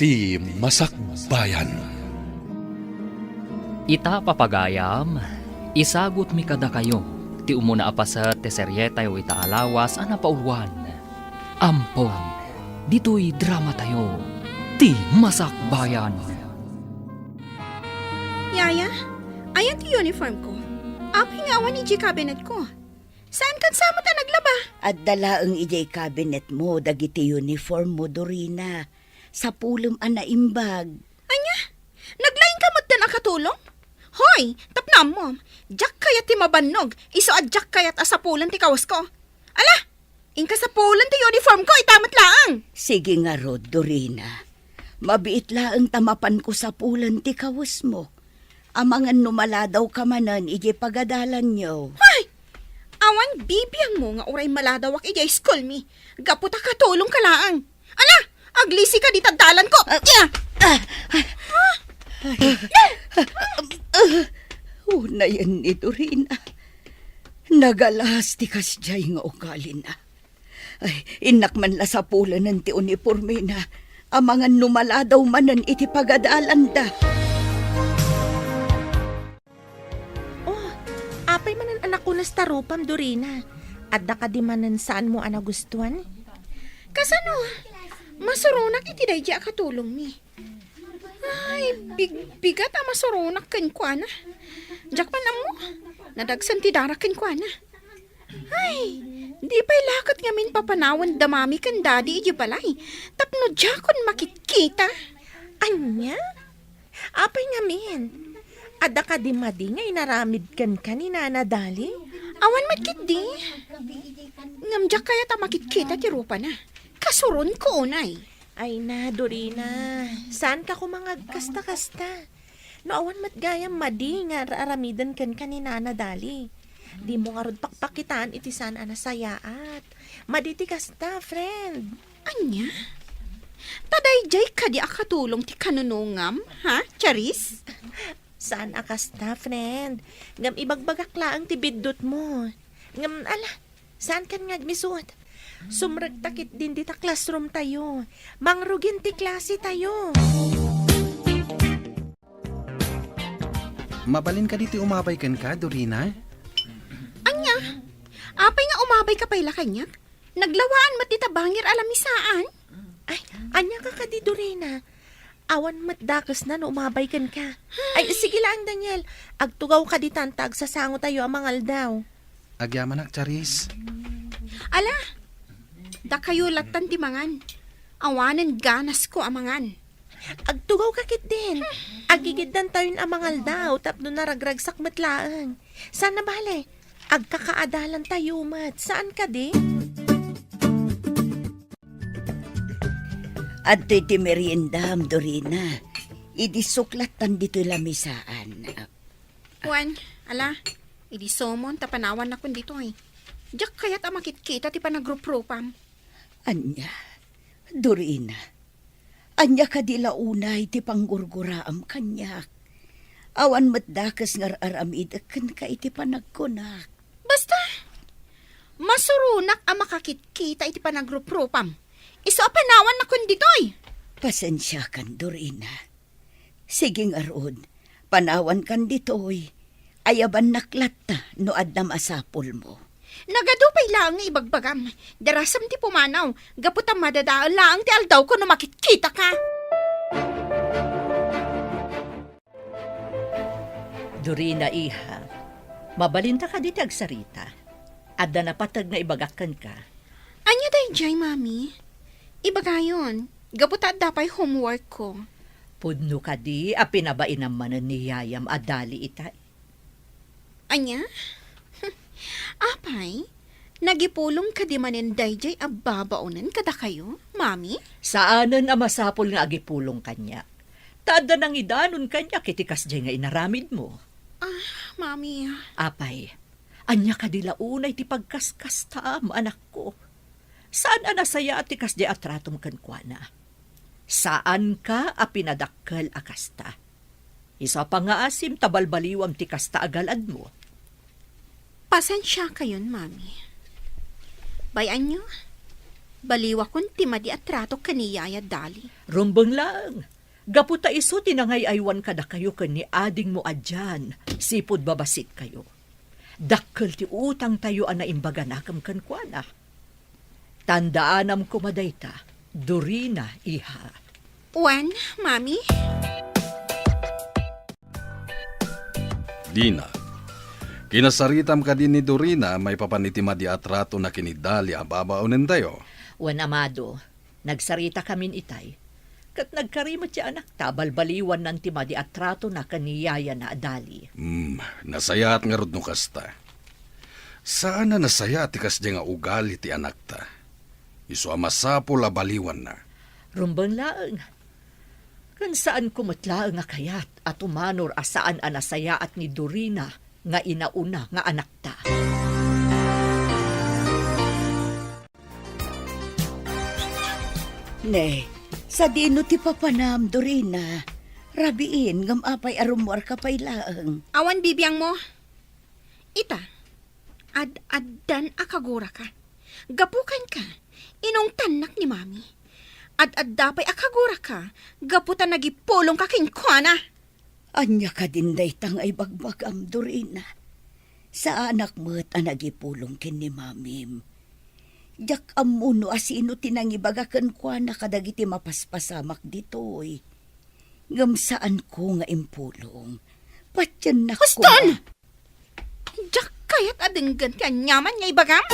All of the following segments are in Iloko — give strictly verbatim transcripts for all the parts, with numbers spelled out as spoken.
Ti Masakbayan. Ita, papagayam, isagutmi kadakayo ti umuna a paset ti serietayo ita a lawas a napauluan. Ampon, ditoy dramatayo, Ti Masakbayan. Yaya, ayan ti uniform ko. Apay nga awan idiay cabinet ko? Saan ket sa met a naglaba? Adda laeng idiay cabinet mo dagiti uniform mo, Dorina. Sapulem a naimbag. Ania? Naglaingka metten a katulong? Hoy, tapno ammom, diak kayat ti mabannog, isu a diak kayat a sapulen ti kawasko. Ala, inka sapulen ti uniform ko, ita met laeng. Sige ngarud, Dorina. Mabiit laeng ta mapanko sapulen ti kawesmo. Amangan no maladawka manen idiay pagadalanyo. Ay! Awan bibiangmo nga uray maladawak idiay school mi. Gapu ta katulongka laeng. Ala, aglisika dita dalan ko. Ah, ah, ah, ah, unayen ni Dorina. Nagalas ti kasdiay nga ugalina. Ay, innak man la sapulenen ti unipormena. Amangan no maladaw manen iti pagadalanda. Oh, apay manen a nakunas ta rupam, Dorina? Adda kadi manen saanmo a nagustuan? Kasano? Masuronak iti daydi a katulongmi. Ay, big-, bigat a masuronak kenkuana. Diak man ammo, nadagsen ti darak kenkuana. Ay, di pay la ket ngamin papanawan da Mami ken Daddy idiay balay tapno diakon makitkita. Ania? Apay ngamin? Adda kadi madi nga inaramid kenka ni Nana Dali? Awan met ketdi. Ngem diak kayat a makitkita ti rupana. Kasuronko unay. Ay na, Dorina. Saanka koma nga agkasta-kasta. No awan met gayam madi nga ar-aramiden kenka ni Nana Dali, dimo ngarud pakpakitaan iti saan a nasayaat. Madi ti kasta, friend. Ania? Ta daydiay kadi a katulong ti kanunongam, ha, Charis? Saan a kasta, friend. Ngem ibagbagak laeng ti biddutmo. Ngem, ala, saankan nga agmisut. Sumrekta ketdin dita classroom tayo. Mangrugin ti klase tayo. Mabalin kadi ti umabay kenka, Dorina? Ania? Apay nga umabayka pay la kaniak? Naglawaan met dita bangir a lamisaan. Ay, ania ka kadi, Dorina? Awan met dakesna no umabay kenka. Ay, sige laeng, Daniel. Agtugawka ditan ta agsasango tayo a mangaldaw. Agyamanak, Charis. Ala, dakayo lattan ti mangan. Awanen ganasko a mangan. Agtugawka ketdin. Agigiddan tayon a mangaldaw tapno naragragsak met laeng. Saan a bale, agkakaadalan tayo met. Saan kadi? Adtoy ti meriendam, Dorina. Idi suklattan ditoy lamisaan. Wen, ala, idi sumon ta panawannakon ditoy. Diak kayat a makitkita ti panagruprupam. Ania, Dorina, ania kadi la unay ti panggurguraam kaniak? Awan met dakes nga ar-aramidek kenka iti panagkunak. Basta, masuronak a makakitkita iti panagruprupam. Isu a panawannakon ditoy. Pasensiakan, Dorina. Sige ngarud, panawankan ditoy. Ayabannak latta no adda masapulmo. Nagadu pay laeng nga ibagbagam. Darasem ti pumanaw, gapu ta madadael laeng ti aldawko no makitkitaka. Dorina, iha, mabalinta kadi ti agsarita? Adda napateg nga ibagak kenka. Ania daydiay, Mami? Ibagayon, gapu ta adda pay homework ko. Pudno kadi a pinabainam manen ni yayam a dali itay? Ania? Apay, nagipulong kadi manen daydiay a babaonen kadakayo, Mami? Saanen a masapul nga agipulong kaniak. Ta adda nangidanon kaniak iti kasdiay nga inaramidmo. Ah, Mami. Apay, ania kadi la unay ti pagkaskastaam, anakko? Saan a nasayaat ti kasdiay a tratom kenkuana. Saanka a pinadakkel a kasta. Isu a pangngaasim ta balbaliwam ti kasta a galadmo. Pasensiakayon, Mami. Bay-anyo, Baliwakon ti madi a trato ken ni Yaya Dali. Rumbeng laeng. Gapu ta isu ti nangay-aywan kadakayo ken ni adingmo a Jan, sipud babasitkayo. Dakkel ti utangtayo a naimbaganakem kenkuana. Tandaanam koma dayta, Dorina, iha. Wen, Mami? Dina, kinasaritam kadi ni Dorina maipapan iti madi a tratona ken ni Dali a babaonentayo? Wen, Amado, nagsaritakamin itay. Ket nagkari met ti anakta a balbaliwannan ti madi a tratona ken ni yayana a Dali. Hmm, nasayaat ngarud no kasta. Saan a nasayaat ti kasdiay nga ugali ti anakta. Isu a masapul a baliwanna. Rumbeng laeng. Ken saanko met laeng a kayat a tumanor a saan a nasayaat ni Dorina nga inauna nga anakta. Ne, sadino ti papanam, Dorina? Rabiin, ngem apay a rummuarka pay laeng? Awan bibiangmo. Ita, ad-addan a kaguraka. Gapu kenka, inungtannak ni Mami. Ad-adda pay a kaguraka, gapu ta nagipulongka kenkuana. Ania kadin dayta nga ibagbagam, Dorina? Saanak met a nagipulong ken ni Mamim. Diak ammo no asino ti nangibaga kenkuana kadagiti mapaspasamak ditoy. Ngem saanko nga impulong. Patiennak Huston! Koma. Diak kayat a denggen ti aniaman nga ibagam.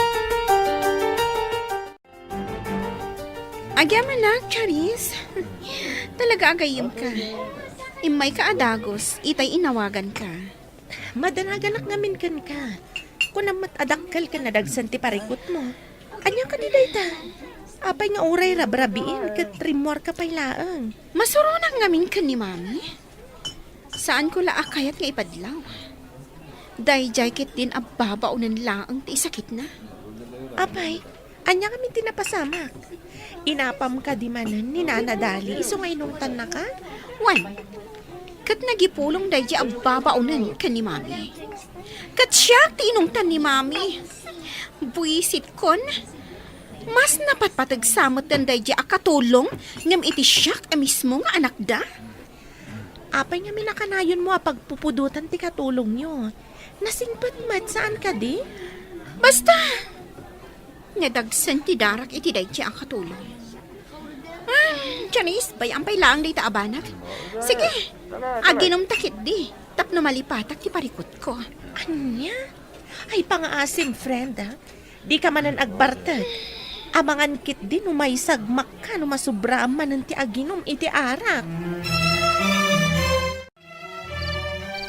Agyamanak, Charis. Talaga agayemka. Immayka a dagus, itay inawaganka. Madanaganak ngamin kenka. Kunam met a dakkel ken nadagsen ti parikutmo. Ania kadi dayta? Apay nga uray rabrabiin ket rimmuarka pay laeng? Masuronak ngamin ken ni Mami. Saanko la a kayat nga ipadlaw. Daydiay ketdin a babaonen laeng ti isakitna. Apay, ania ngamin ti napasamak? Inapam kadi manen ni Nana Dali isu nga inungtannaka? Wen, ket nagipulong daydiay a babaonen ken ni Mami. Ket siak ti inungtan ni Mami. Buisitkon, mas napatpateg sa metten daydiay a katulong ngem iti siak a mismo nga anakda. Apay ngamin a kanayonmo a pagpupudotan ti katulongyo? Nasingpet met, saan kadi? Basta! Nadagsen ti darak iti daydiay a katulong. Ah, Janice, bay-am pay laeng dayta a banag. Sige, aginumta ketdi, tapno malipatak ti parikutko. Ania? Ay, pangaasim, friend, ah. Dika manen agbartek. Amangan ketdi no maisagmakka no masubraam manen ti aginum iti arak.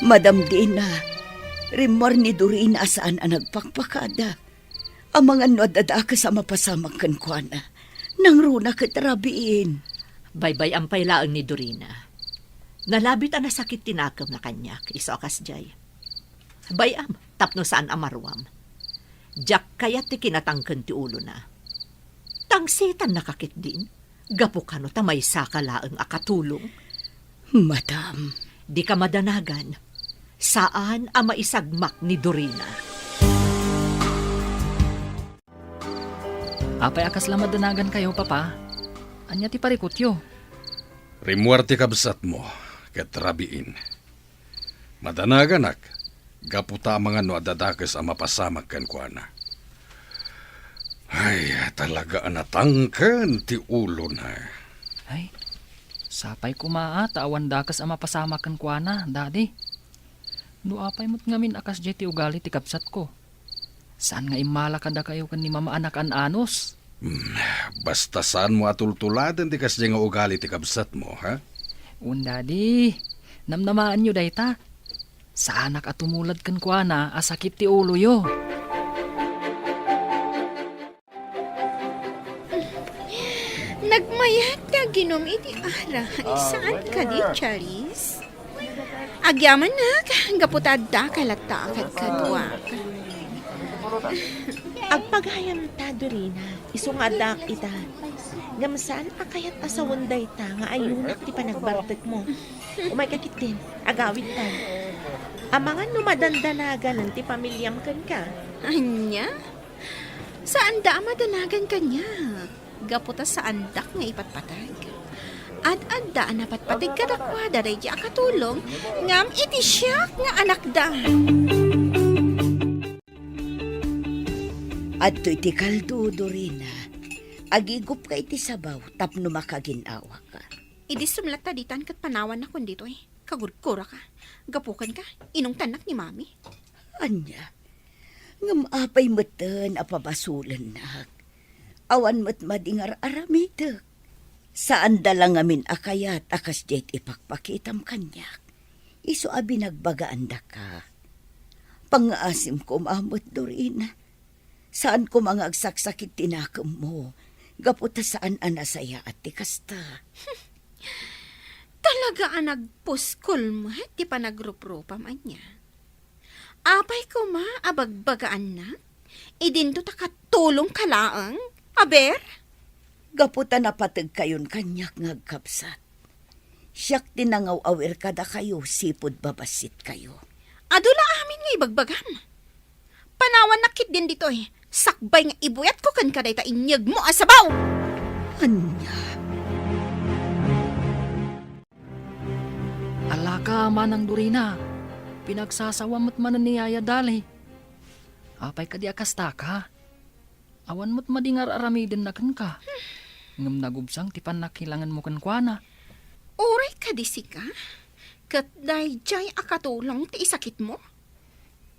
Madam Dina, rimmuar ni Dorina a saan a nagpakpakada. Amangan no adda dakes a mapasamak kenkuana. Nangruna ket rabiin. Baybay-am pay laeng ni Dorina. Nalabit a nasakit ti nakemna kaniak, isu a kasdiay. Bay-am, tapno saan a maruam. Diak kayat ti kinatangken ti ulona. Tangsetannaka ketdin, gapu kano ta maysaka laeng a katulong. Madam. Dika madanagan. Saan a maisagmak ni Dorina. Apay a kasla madanagankayo, Papa? Ania ti parikutyo? Rimmuar ti kabsatmo ket rabiin. Madanaganak, gapu ta amangan no adda dakes a mapasamak kenkuana. Ay, talaga a natangken ti ulona. Ay, sapay koma ta awan dakes a mapasamak kenkuana, Daddy. No apay met ngamin a kasdiay ti ugali ti kabsatko, saan nga immala kadakayo ken ni Mama a nakaan-anos? Hmm, basta saanmo a tultuladen ti kasdiay nga ugali ti kabsatmo, ha? Wen, Daddy. Namnamaenyo dayta. Saanak a tumulad kenkuana a sakit ti uloyo. Nagmayat ti aginum iti arak. Saan kadi, Charis? Agyamanak, gapu ta adda ka latta a kadkaduak. Agpagayam ta, Dorina, isu nga addaak ita. Ngem saan a kayat a sawen dayta nga ayunak ti panagbartekmo. Umayka ketdin, agawidtan. Amangan no madandanaganen ti pamiliam kenka. Ania? Saanda a madanagan kaniak. Gapu ta saandak nga ipatpateg. Ad-adda a napatpateg kadakuada daydi a katulong, ngem iti siak nga anakda. Adtoy ti kaldo, Dorina. Agigupka iti sabaw tapno makagin-awaka. Idi sumlatta ditan ket panawanakon ditoy. Kagurguraka. Gapu kenka, inungtannak ni Mami. Ania? Ngem apay metten a pabasolennak? Awan met madi nga ar-aramidek. Saanda la ngamin a kayat a kasdiay ti ipakpakitam kaniak. Isu a binagbagaandaka. Pangngaasim koma met, Dorina. Saan koma nga agsaksakit ti nakemmo, gapu ta saan a nasayaat ti kasta. Talaga a nagpuskol met ti panagruprupam, ania? Apay koma a bagbagaannak? Idinto ta katulongka laeng? Aber? Gapu ta napategkayon kaniak nga agkabsat. Siak ti nangaw-awir kadakayo, sipud babassitkayo. Adu la amin nga ibagbagam. Panawannak ketdin ditoy, sakbay nga ibuyatko kenka dayta inyegmo a sabaw! Ania? Alaka, Manang Dorina, pinagsasawam met manen ni Yaya Dali. Apay kadi a kastaka? Awan met madi nga ar-aramidenna kenka. Ngem nagubsang ti pannakilangenmo kenkuana. Uray kadi sika, ket daydiay a katulong ti isakitmo?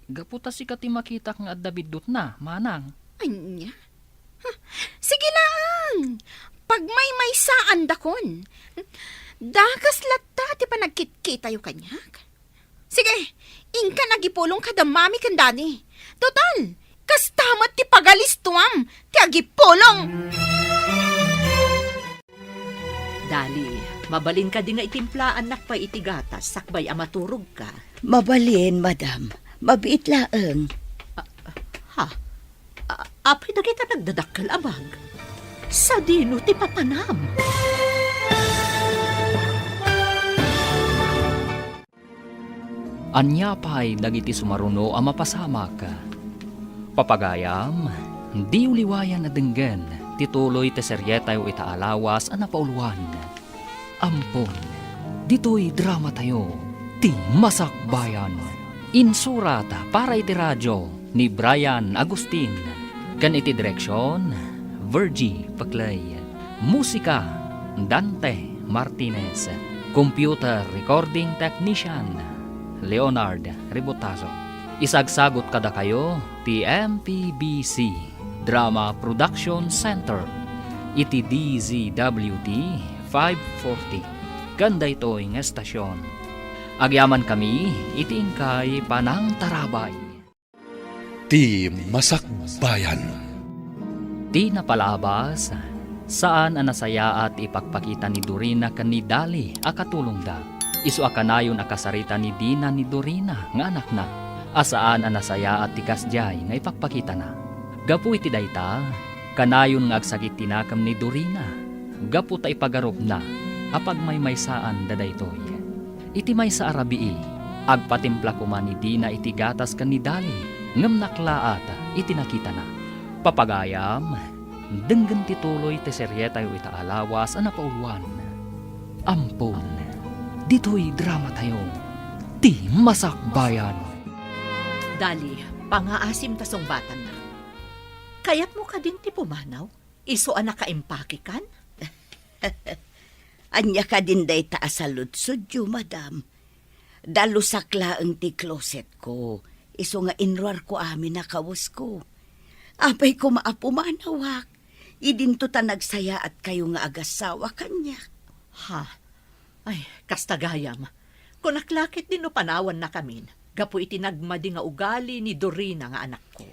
Gapu ta sika ti makitak nga adda biddutna, manang. Ania? Huh, sige laeng! Pagmaymaysaandakon. Dakes latta ti panagkitkitayo kaniak. Sige, inkan agipulong kada Mami ken Daddy. Total, kasta met ti pagalistuam ti agipulong. Dali, mabalin kadi nga itimplaannak pay iti gatas sakbay a maturogka? Mabalin, madam. Mabiit laeng. Ah, ha? Ah, apay dagita nagdadakkel a bag? Sadino ti papanam? Ania pay dagiti sumaruno a mapasamak? Papagayam, diyo liwayan a denggen ti tuloy ti serietayo ita a lawas a napauluan. Ampon, ditoy dramatayo, ti Masakbayan. Insurat para iti radio ni Brian Agustin, ken iti direksion, Virgie Peclay. Musika, Dante Martinez. Computer recording technician, Leonard Ributazo. Isagsagut kadakayo ti M P B C Drama Production Center iti D Z W T five forty ken daytoy nga estasion. Agyamankami iti inkay panangtarabay. Ti Masakbayan. Ti napalabas, saan a nasayaat ti ipakpakita ni Dorina ken ni Dali a katulongda. Isu a kanayon a kasarita ni Dina ni Dorina nga anakna, a saan a nasayaat ti kasdiay nga ipakpakitana. Gapu iti dayta, kanayon nga agsakit ti nakem ni Dorina, gapu ta ipagarupna a pagmaymaysaanda daytoy. Iti maysa a rabii, agpatimpla koma ni Dina iti gatas ken ni Dali, ngem naklaat iti nakitana. Papagayam, denggen ti tuloy ti serietayo ita a lawas a napauluan. Ampon, ditoy dramatayo, ti Masakbayan. Dali, pangaasim ta sungbatanna. Kayatmo kadin ti pumanaw? Isu a nakaimpakekan? Ania kadin dayta a saludsodyo, madam? Dalusak laeng ti closetko, isu nga inruarko amin a kawesko. Apay koma a pumanawak, idinto ta nagsayaatkayo nga agassawa kaniak. Ha? Ay, kasta gayam. Kunak la ketdi no panawannakamin, gapu iti nagmadi nga ugali ni Dorina nga anakko.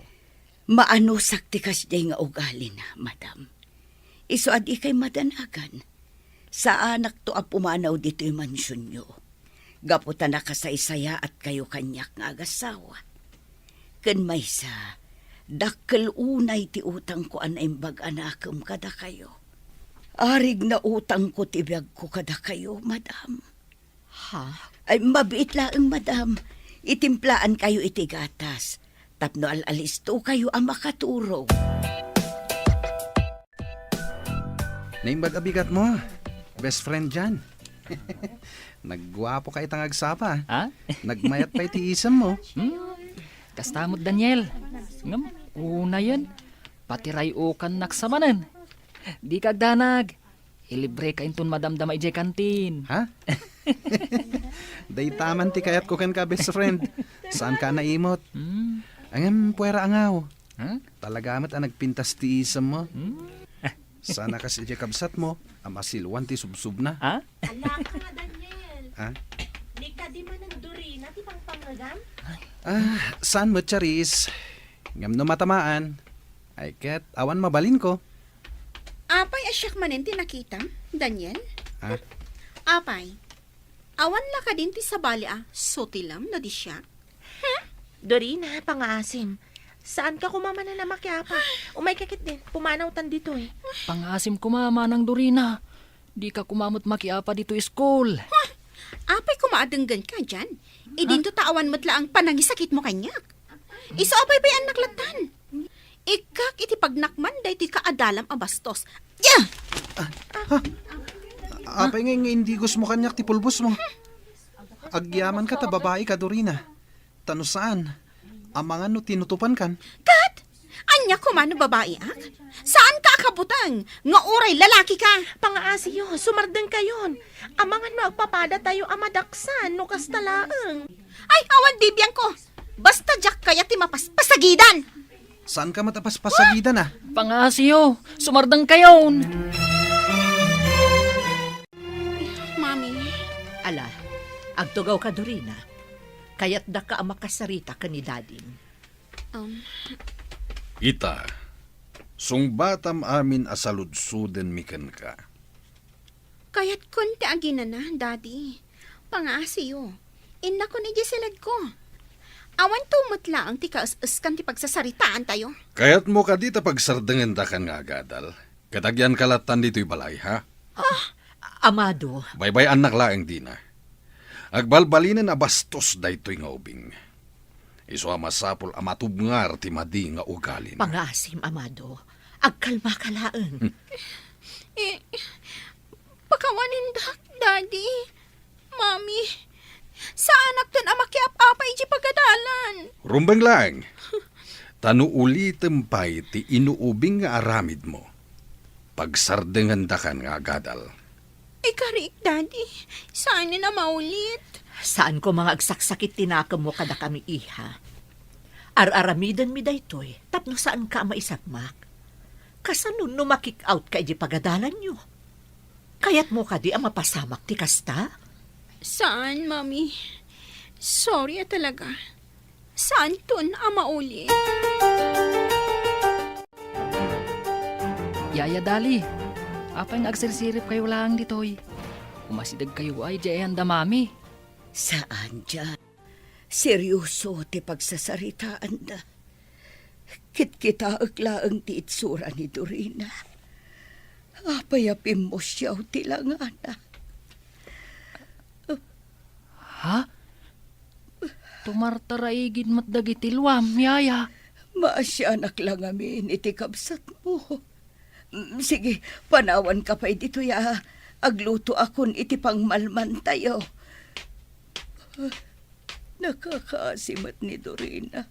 Maanusak ti kasdiay nga ugalina, madam. Isu a dikay madanagan, saanakto a pumanaw ditoy mansionyo, gapu ta nakasaysayaatkayo kaniak nga agassawa. Ken maysa, dakkel unay ti utangko a naimbag a nakem kadakayo. Arig na utangko ti biagko kadakayo, madam. Ha? Ay, mabiit laeng, madam. Itimplaankayo iti gatas tapno al-alistokayo a makaturog. Naimbag a bigat mo, best friend Jan. Nagguapo ka ita nga agsapa. Ha? Nagmayat pay ti isem mo. Hmm? Kasta met, Daniel. Ngem, unayen, patiray-okannak sa manen. Di ka agdanag. Ilibre ka inton madamdama idiay kantin. Ha? Dayta man ti kayatko kenka, best friend. Saan ka naimot? Hmm. Ngem, puera angaw. Ha? Talaga met a nagpintas ti isem mo. Hmm? Sana kas idiay kabsat mo, a masiluan ti subsubna. Ha? Ala ka nga, Daniel. Ha? Di kadi manen Dorina ti pangpangngegam? Ah, saan met, Charis? Ngem no matamaan, ay ket awan mabalinko. Apay a siak manen ti nakitam, Daniel? Ha? Apay, awan la kadin ti sabali a sutilem no di siak? Dorina, pangaasim. Saan ka koma manen a makiapa? Umay ka ketdin, pumanawtan ditoy. Pangaasim koma, Manang Dorina. Di ka koma met makiapa ditoy school. Huh! Apay koma a denggenka, Jan? Idinto ta awan met laeng panangisakitmo kaniak. Isu a baybayannak lattan. Ikkak iti pagnakman daytoy kaadalam a bastos. Ya! Ah, ha? Apay nga indigosmo kaniak ti pulbosmo? Agyamanka ta babaika, Dorina. Ta no saan, amangan no tinutupankan. Kat? Ania koma no babaiak? Saanka a kabuteng nga uray lalakika? Pangaasiyo, sumardengkayon. Amangan no agpapadatayo a madaksan no kasta laeng. Ay, awan di biangko. Basta diak kayat ti mapaspasagidan. Saanka met a paspasagidan, a? Pangaasiyo, sumardengkayon. Mami. Ala, agtugawka, Dorina. Kayatdaka a makasarita ken ni Dadim. Um. Ita, sungbatam amin a saludsodenmi kenka. Kayatkon ti aginana, Daddy. Pangaasiyo. Innakon idiay siledko. Awanto met laeng ti kaes-eskan ti pagsasaritaantayo. Kayatmo kadi ta pagsardengendakan nga agadal? Ket agyanka lattan ditoy balay, ha? Ah, Amado. Baybay-annak laeng, Dina. Agbalbalinen a bastos daytoy nga ubing. Isu a masapul a matubngar ti madi nga ugalina. Pangaasim, Amado. Agkalmaka laeng. Eh, pakawanindak, Daddy. Mami, saanakton a makiap-apa idiay pagadalan. Rumbeng laeng. Ta no ulitem pay ti inuubing nga aramidmo, pagsardengendakan nga agadal. Ikarik, Daddy. Saanen a maulit. Saan koma nga agsaksakit ti nakemmo kadakami, iha. Ar-aramidenmi daytoy tapno saanka a maisagmak. Kasano no ma-kick out ka idiay pagadalanyo? Kayatmo kadi a mapasamak ti kasta? Saan, Mami. Sorry a talaga. Saanton a maulit. Yaya Dali, apay nga agsirsiripkayo laeng ditoy? Umasidegkayo ay idiay ayan da Mami. Saan, Jan. Seryoso ti pagsasaritaanda. Kitkitaek laeng ti itsura ni Dorina. Apay a pimmusiaw ti langana. Ha? Tumartaraigid met dagiti luam, yaya. Maasianak la ngamin iti kabsatmo. Mm, sige, panawanka pay ditoy a aglutoakon iti pangmalmantayo. Nakakaasi met ni Dorina.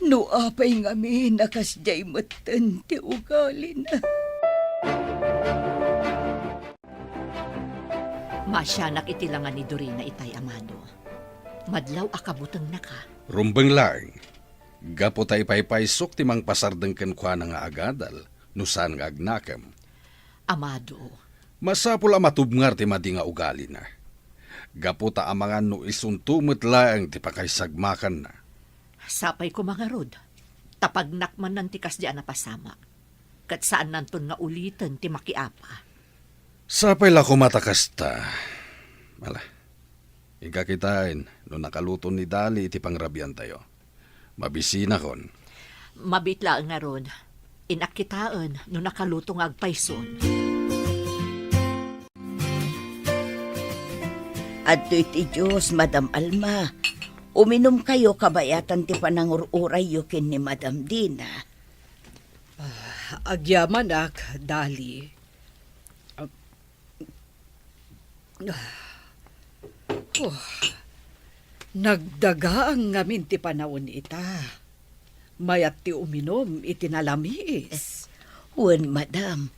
No apay ngamin a kasdiay metten ti ugalina. Maasianak iti langa ni Dorina itay, Amado. Madlaw a kabutengnaka. Rumbeng laeng. Gapu ta ipaypaysok ti mangpasardeng kenkuana nga agadal, no saan nga agnakem. Amado. Masapul a matubngar ti madi nga ugalina. Gapu ta amangan no isunto met laeng ti pakaisagmakanna. Sapay koma ngarud, ta pagnakmannan ti kasdi a napasamak, ket saannanton nga uliten ti makiapa. Sapay la koma ta kasta. Ala, inka kitaen no nakaluton ni Dali iti pangrabiantayo. Mabisinakon. Mabiit laeng ngarud. Innak kitaen no nakaluto nga agpayson. Adtoy ti juice, Madam Alma. Uminumkayo kabayatan ti panangur-urayyo ken ni Madam Dina. Ah, Agyamanak, Dali. Oh, nagdagaang ngamin ti panawen ita. Mayat ti uminum iti nalamiis. Wen, madam.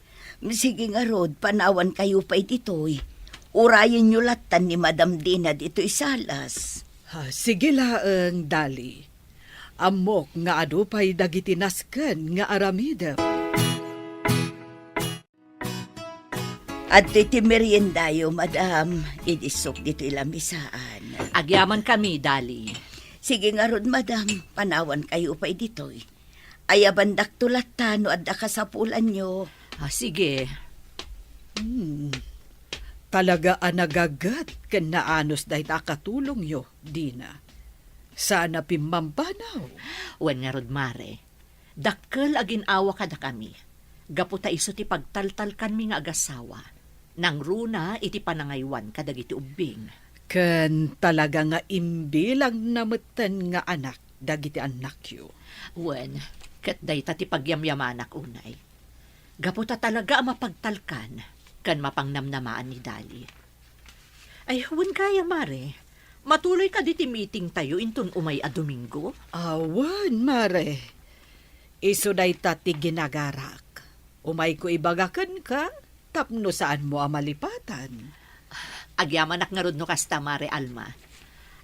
Sige ngarud, panawankayo pay ditoy. Urayenyo lattan ni Madam Dina ditoy salas. Ah, sige laeng, Dali. Ammok nga adu pay dagiti nasken nga aramidem. Adtoy ti meriendayo, madam. Idi sok ditoy lamisaan. Agyamankami, Dali. Sige ngarud, madam. Panawankayo pay ditoy. Ayabandakto latta no adda kasapulanyo. Ah, sige. Hmm. Talaga a nagaget ken naanus dayta a katulongyo, Dina. Saan a pimmampanaw. Wen ngarud, Mare. Dakkel a gin-awa kadakami, gapu ta isu ti pagtaltalkanmi nga agasawa, nangruna iti panangaywan kadagiti ubbing. Ken talaga nga imbilangna metten nga anak dagiti annakyo. Wen, ket dayta ti pagyamyamanak unay. Gapu ta talaga a mapagtalkan ken mapangnamnamaan ni Dali. Ay, wen gayam, Mare. Matuloy kadi ti meeting tayo inton umay a Domingo? Awan, Mare. Isu dayta ti ginagarak. Umayko ibaga kenka tapno saanmo a malipatan. Agyamanak ngarud no kasta, Mare Alma.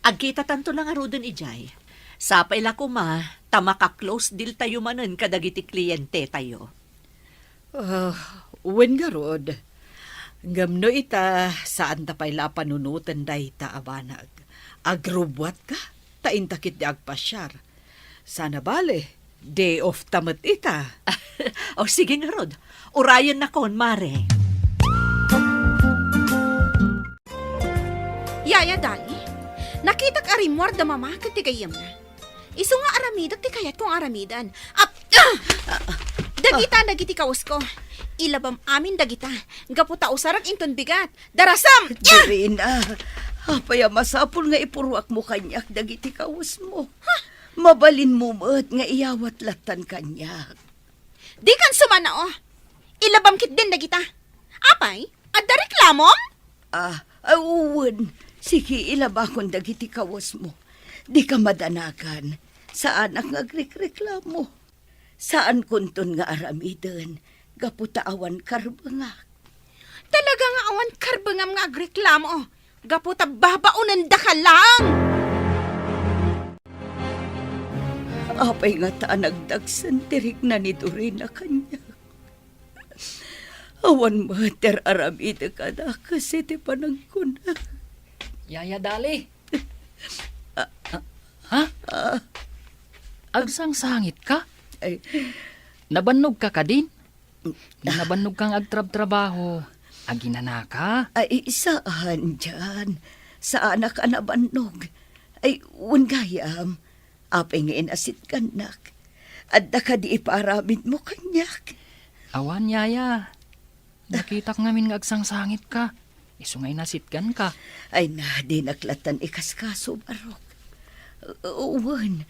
Agkitatanto la ngaruden idiay. Sapay la koma ta maka-close deal tayo manen kadagiti kliente tayo. Ah, wen ngarud. Ngem no ita, saanta pay la a panunoten dayta a banag. Agrubbuatka, ta inta ketdi agpasiar. Saan a bale, day off ta met ita. O, sige ngarud. Urayennakon, Mare. Yaya Dali, nakitak a rimmuar da Mama ket ti gayyemna. Isu nga aramidek ti kayatko nga aramiden. Ap-, ah! Dagita dagiti kawesko. Ilabam amin dagita. Gapu ta usarek inton bigat. Darasem! Dorina, apay a masapul nga ipuruakmo kaniak dagiti kawesmo? Mabalinmo met nga iyawat lattan kaniak. Dikan sumannao. Ilabam ketdin dagita. Apay? Adda reklamom? Ah, ah, wen. Sige, ilabakon dagiti kawesmo. Dika madanagan. Saanak nga agrekreklamo. Saankonton nga aramiden gapu ta awan karbengak. Talaga nga awan karbengam nga agreklamo gapu ta babaonendaka laeng. Apay ngata a nagdagsen ti rikna ni Dorina kaniak? Awan met ti ar-aramidek a dakes iti panagkuna. Yaya Dali. Ah, ah. Ha? Ah. Agsangsangitka? Ay. Nabannogka kadin? Nabannogkang agtrabtrabaho. Aginanaka? Ay, saan, Jan. Saanak a nabannog. Ay, wen gayam. Apay nga inasitgannak? Adda kadi ipaaramidmo kaniak? Awan, yaya. Nakitak ngamin nga agsangsangitka. Isu nga inasitganka. Ay na, dinak lattan ikaskaso, Barok. U-, wen,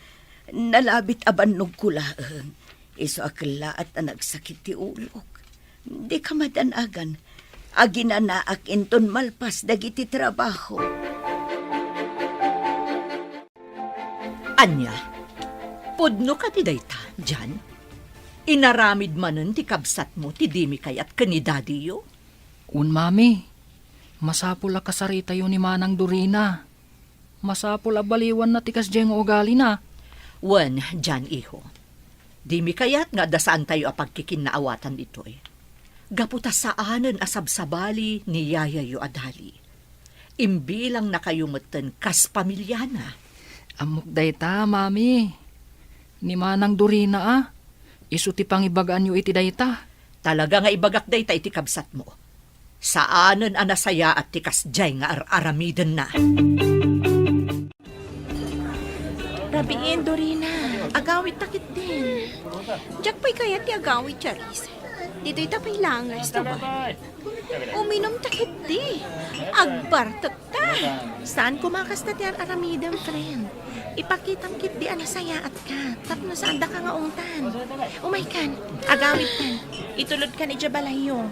nalabit a bannogko laeng. Isu a kellaat a nagsakit ti ulok. Dika madanagan. Aginanaak inton malpas dagiti trabaho. Ania? Pudno kadi dayta, Jan? Inaramid manen ti kabsatmo ti dimi kayat ken ni dadiyo? Wen, mami. Masapul a kasaritayo ni Manang Dorina. Masapul a baliwanna ti kasdiay nga ugalina. Wen, Jan, iho. Dimi kayat nga adda saantayo a pagkikinnaawatan ditoy. Gapu ta saanen a sabsabali ni yayayo a Dali. Imbilangnakayo metten kas pamiliana. Ammok dayta, mami. Ni Manang Dorina a. Isu ti pangibagaanyo iti dayta. Talaga nga ibagak dayta iti kabsatmo. Saanen a nasayaat ti kasdiay nga ar-aramidenna. Rabiin, Dorina. Agawidta ketdin. Diak pay kayat ti agawid, Charis. Ditoy ta pay laeng nga restoran. Uminumta ketdi. Agbartekta. Saan koma kasta ti ar-aramidem, friend? Ipakitam ketdi a nasayaatka, tapno saandaka nga ungtan. Umaykan, agawidkan, itulodkan idiay balayyo.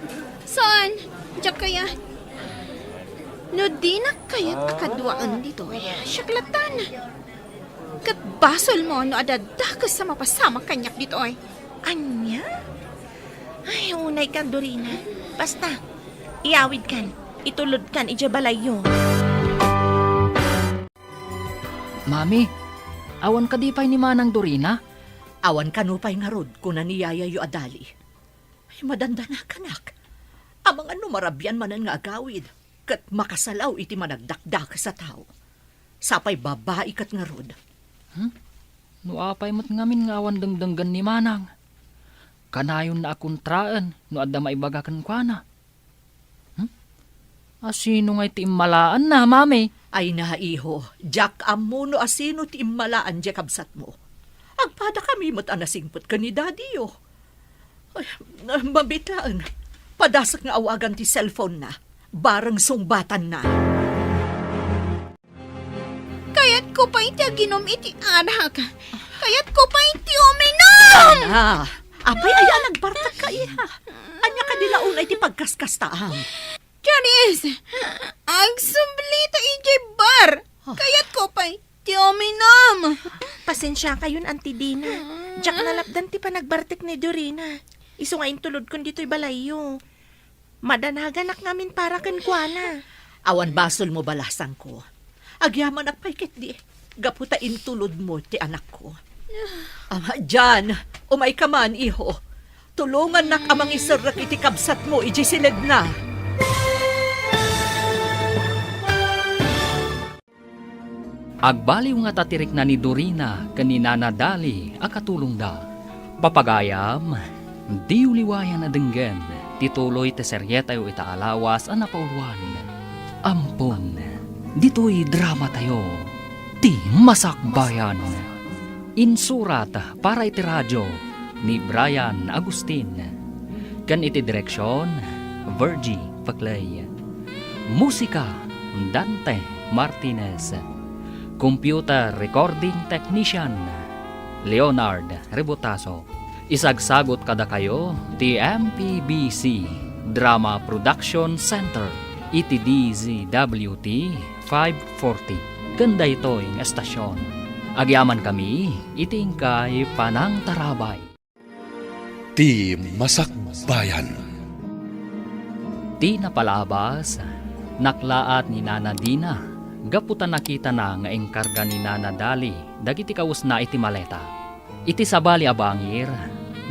Saan? Diak kayat. No dinak kayat a kaduaen ditoy, siak lattan. Ket basolmo no adda dakes a mapasamak kaniak ditoy. Ania? Ay, unaykan, Dorina. Basta, iyawidkan, itulodkan idiay balayyo. Mami, awan kadi pay ni Manang Dorina? Awan kano pay ngarud, kuna ni yayayyo a Dali. Ay, madandanakanak. Amangan no marabian manen nga agawid, ket makasalaw iti managdakdakes a tao. Sapay babai ket ngarud. Hmm? No apay met ngamin nga awan dengdenggen ni Manang? Kanayonna a kontraen no adda maibaga kenkuana. Hmm? Asino ngay ti immalaanna, Mami? Ay na, iho, diak ammo no asino ti immalaan diay kabsatmo. Agpadakami met a nasingpet ken ni Daddy-yo. Ay, mabitaen. Padasek nga awagan ti cellphone-na. Bareng sungbatanna. Kayatko pay ti aginum iti arak. Kayatko pay ti uminum! Ah, apay aya a nagbartekka, iha? Ania kadi la unay ti pagkaskastaam? Charis! Agsublita idiay bar! Ah. Kayatko pay ti uminum! Pasensiakayon, Auntie Dina. Diak nalapdan ti panagbartek ni Dorina. Isu nga intulodkon ditoy balayyo. Madanaganak ngamin para kenkuana. Awan basolmo, balasangko. Agyamanak pay ketdi, gapu ta intulodmo ti anakko. Ah, Jan, umayka man, iho. Tulongannak a mangiserrek iti kabsatmo idiay siledna. Agbaliw ngata ti rikna ni Dorina ken ni Nana Dali a katulongda. Papagayam, diyo liwayan a denggen ti tuloy ti serietayo ita a lawas a napauluan. Ampon, ditoy dramatayo, ti Masakbayan. Insurat para iti radio ni Brian Agustin, ken iti direksion, Virgie Paclay. Musika, Dante Martinez. Computer recording technician, Leonard Rebotazo. Isagsagut kadakayo ti M P B C Drama Production Center iti D Z W T five forty ken daytoy nga estasion. Agyamankami iti inkay panangtarabay. Ti Masakbayan. Ti napalabas, naklaat ni Nana Dina gapu ta nakitana nga inkarga ni Nana Dali dagiti kawesna iti maleta. Iti sabali a bangir,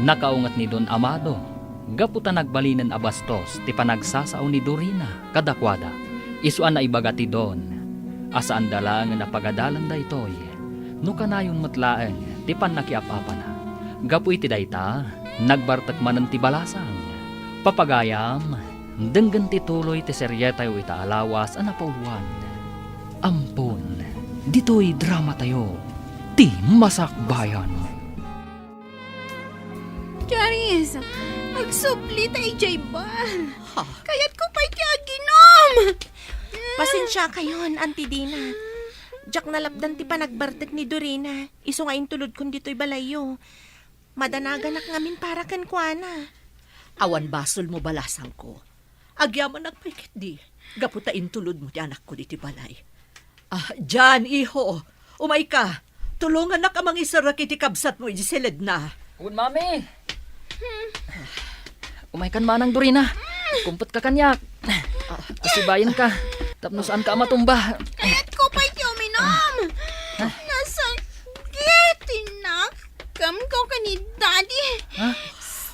nakaunget ni Don Amado gapu ta nagbalinen a bastos ti panagsasao ni Dorina kadakuada. Isu a naibaga ti Don a saanda laengen a pagadalan daytoy no kanayon met laeng ti pannakiap-apana. Gapu iti dayta, nagbartek manen ti balasang. Papagayam, denggen ti tuloy ti serietayo ita a lawas a napauluan. Ampon, ditoy dramatayo, ti Masakbayan. Charis, agsubli ta idiay bar. Ha? Kayatko pay ti aginum. Pasensiakayon, Auntie Dina. Diak nalapdan ti panagbartek ni Dorina, isu nga intulodkon ditoy balayyo. Madanaganak ngamin para kenkuana. Awan basolmo, balasangko. Agyamanak pay ketdi, gapu ta intulodmo ti anakko ditoy balay. Ah, Jan, iho, umayka. Tulongannak a mangiserrek iti kabsatmo iti siledna. Wen, Mami. Umaykan, Manang Dorina. Kumpetka kaniak. Asibayenka tapno saanka a matumba. Kayatko pay ti uminum. Nasakit ti nakemko ken ni Daddy. Ha?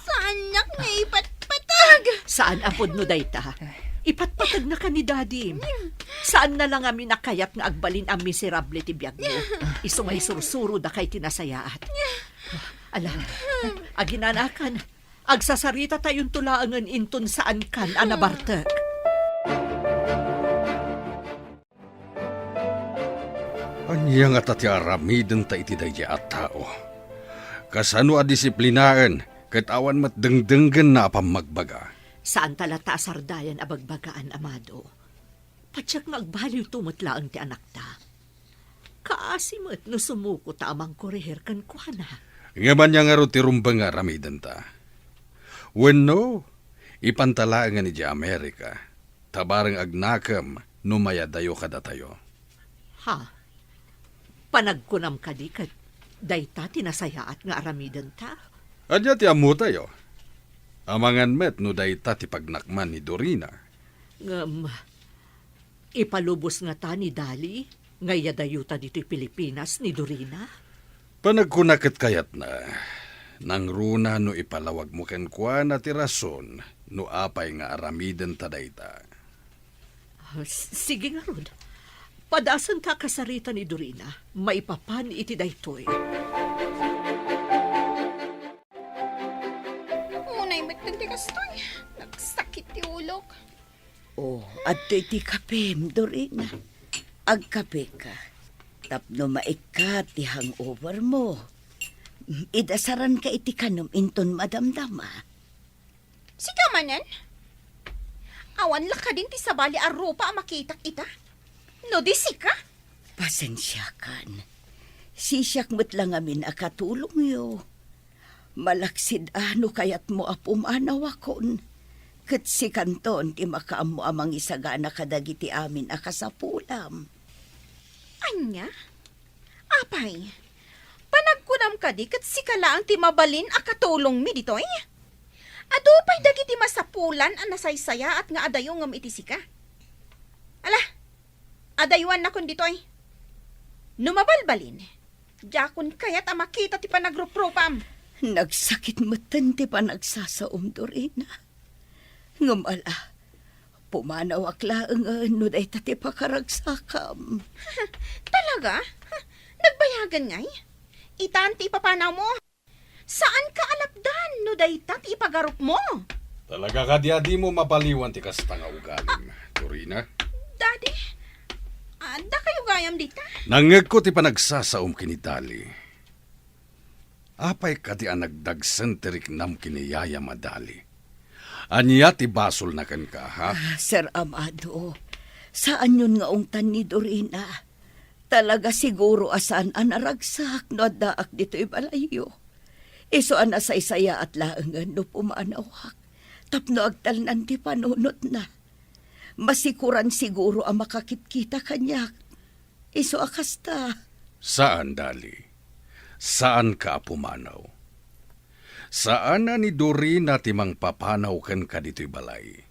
Saannak nga ipatpateg. Saan a pudno dayta. Ipatpategna ken ni Daddy. Saanna la ngamin a kayat nga agbalin a miserable ti biagmo. Isu nga isursuro daka iti nasayaat. Ala, aginanakan. Agsasaritatayon laengen inton saankan a nabartek. Ania ngata ti aramidenta iti daydiay a tao? Kasano a disiplinaen ket awan met dengdenggenna a pammagbaga? Saanta latta a sardayan a bagbagaan, Amado. Patiek nga agbaliwto met laeng ti anakta. Kaasi met no sumuko ta a mangkorehir kenkuana. Ngem ania ngarud ti rumbeng nga aramidenta? Wenno, ipanta laengen idiay Amerika, ta bareng agnakem no mayadayo kadatayo. Ha? Panagkunam kadi ket dayta ti nasayaat nga aramidenta? Ania ti ammotayo? Amangan met no dayta ti pagnakman ni Dorina. Ngem, ipalubos ngata ni Dali nga iyadayota ditoy Pilipinas ni Dorina? Panagkuna ket kayatna, nangruna no ipalawagmo kenkuana ti rason no apay nga aramidenta dayta. Ah, s-, sige ngarud. Padasenta a kasarita ni Dorina, maipapan iti daytoy. Unay met ti kastoy. Nagsakit ti ulok. Oh, adtoy ti kapem, Dorina. Agkapeka. Tapno maikkat ti hangover mo. Idasaranka iti kanem inton madamdama. Sika manen? Awan la kadin ti sabali a rupa a makitak ita? No di sika? Pasensiakan. Sisiak met la ngamin a katulongyo. Malaksid a no kayatmo a pumanawakon, ket sikanton ti makaammo a mangisagana kadagiti amin a kasapulam. Ania? Apay, panagkunam kadi ket sika laeng ti mabalin a katulongmi ditoy? Adu pay dagiti masapulan a nasaysayaat nga adayongem iti sika. Ala, adayuannakon ditoy. No mabalbalin, diakon kayat a makita ti panagruprupam. Nagsakit metten ti panagsasaom, Dorina. Ngem ala, pumanawak laengen no dayta ti pakaragsakam. Talaga? Nagbayagen ngay? Itan ti ipapanawmo. Saanka a lapdan no dayta ti ipagarupmo. Talaga kadi a dimo mapaliwan ti kasta nga ugalim, Dorina? Daddy, adda kayo gayam dita? Nangngegko ti panagsasaom ken ni Dali. Apay kadi a nagdagsen ti riknam ken ni Yaya a Dali? Ania ti basolna kenka, ha? Ah, Sir Amado, saanyon nga ungtan ni Dorina. Talaga siguro a saan a naragsak no addaak ditoy balayyo. Isu a nasaysayaat laengen no pumanawak tapno agtalnan ti panunotna. Masikoran siguro a makakitkita kaniak. Isu a kasta. Saan, Dali. Saanka a pumanaw. Saan a ni Dorina ti mangpapanaw kenka ditoy balay.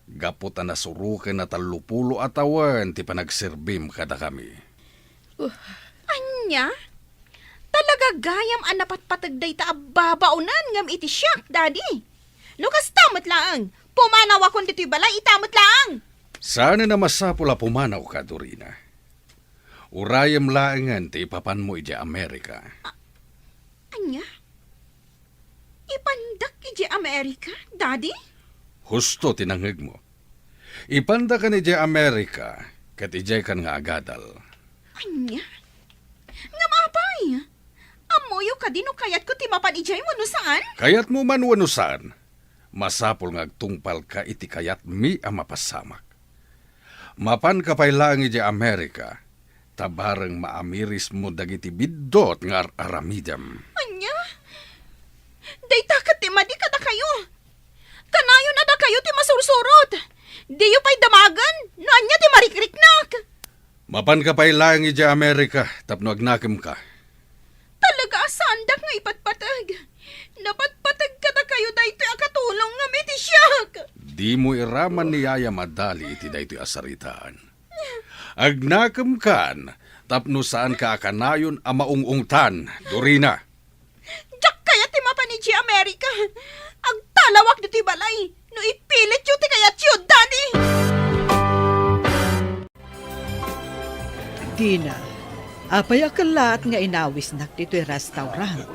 Gapu ta nasuroken a tallopulo a tawen ti panagserbim kadakami. Ania? Talaga gayam a napatpateg dayta a babaonen ngem iti siak, Daddy. No kasta met laeng, pumanawakon ditoy balay ita met laeng. Saanen a masapul a pumanawka, Dorina. Urayem laengen ti ipapanmo idiay Amerika. A-, ania? Ipandak idiay Amerika, Daddy? Husto ti nangngegmo. Ipandakan idiay Amerika, ket idiaykan nga agadal. Ania? Ngem apay? Ammoyo kadi no kayatko ti mapan idiay wenno saan? Kayatmo man wenno saan, masapul nga agtungpalka iti kayatmi a mapasamak. Mapanka pay laeng idiay Amerika, ta bareng maamirismo dagiti biddut nga ar-aramidem. Ania? Dayta ket ti madi kadakayo. Kanayon a dakayo ti masursurot. Diyo pay damagen no ania ti marikriknak. Mapanka pay laeng idiay Amerika tapno agnakemka. Talaga a saandak nga ipatpateg. Napatpateg kadakayo daytoy a katulong ngem iti siak. Dimo iraman ni Yaya a Dali iti daytoy a saritaan. Agnakemkan tapno saanka a kanayon a maung-ungtan, Dorina. Diak kayat ti mapan idiay Amerika. Agtalawak ditoy balay no ipilityo ti kayatyo, Daddy. Dina, apay a kellaat nga inawisnak ditoy restaurant?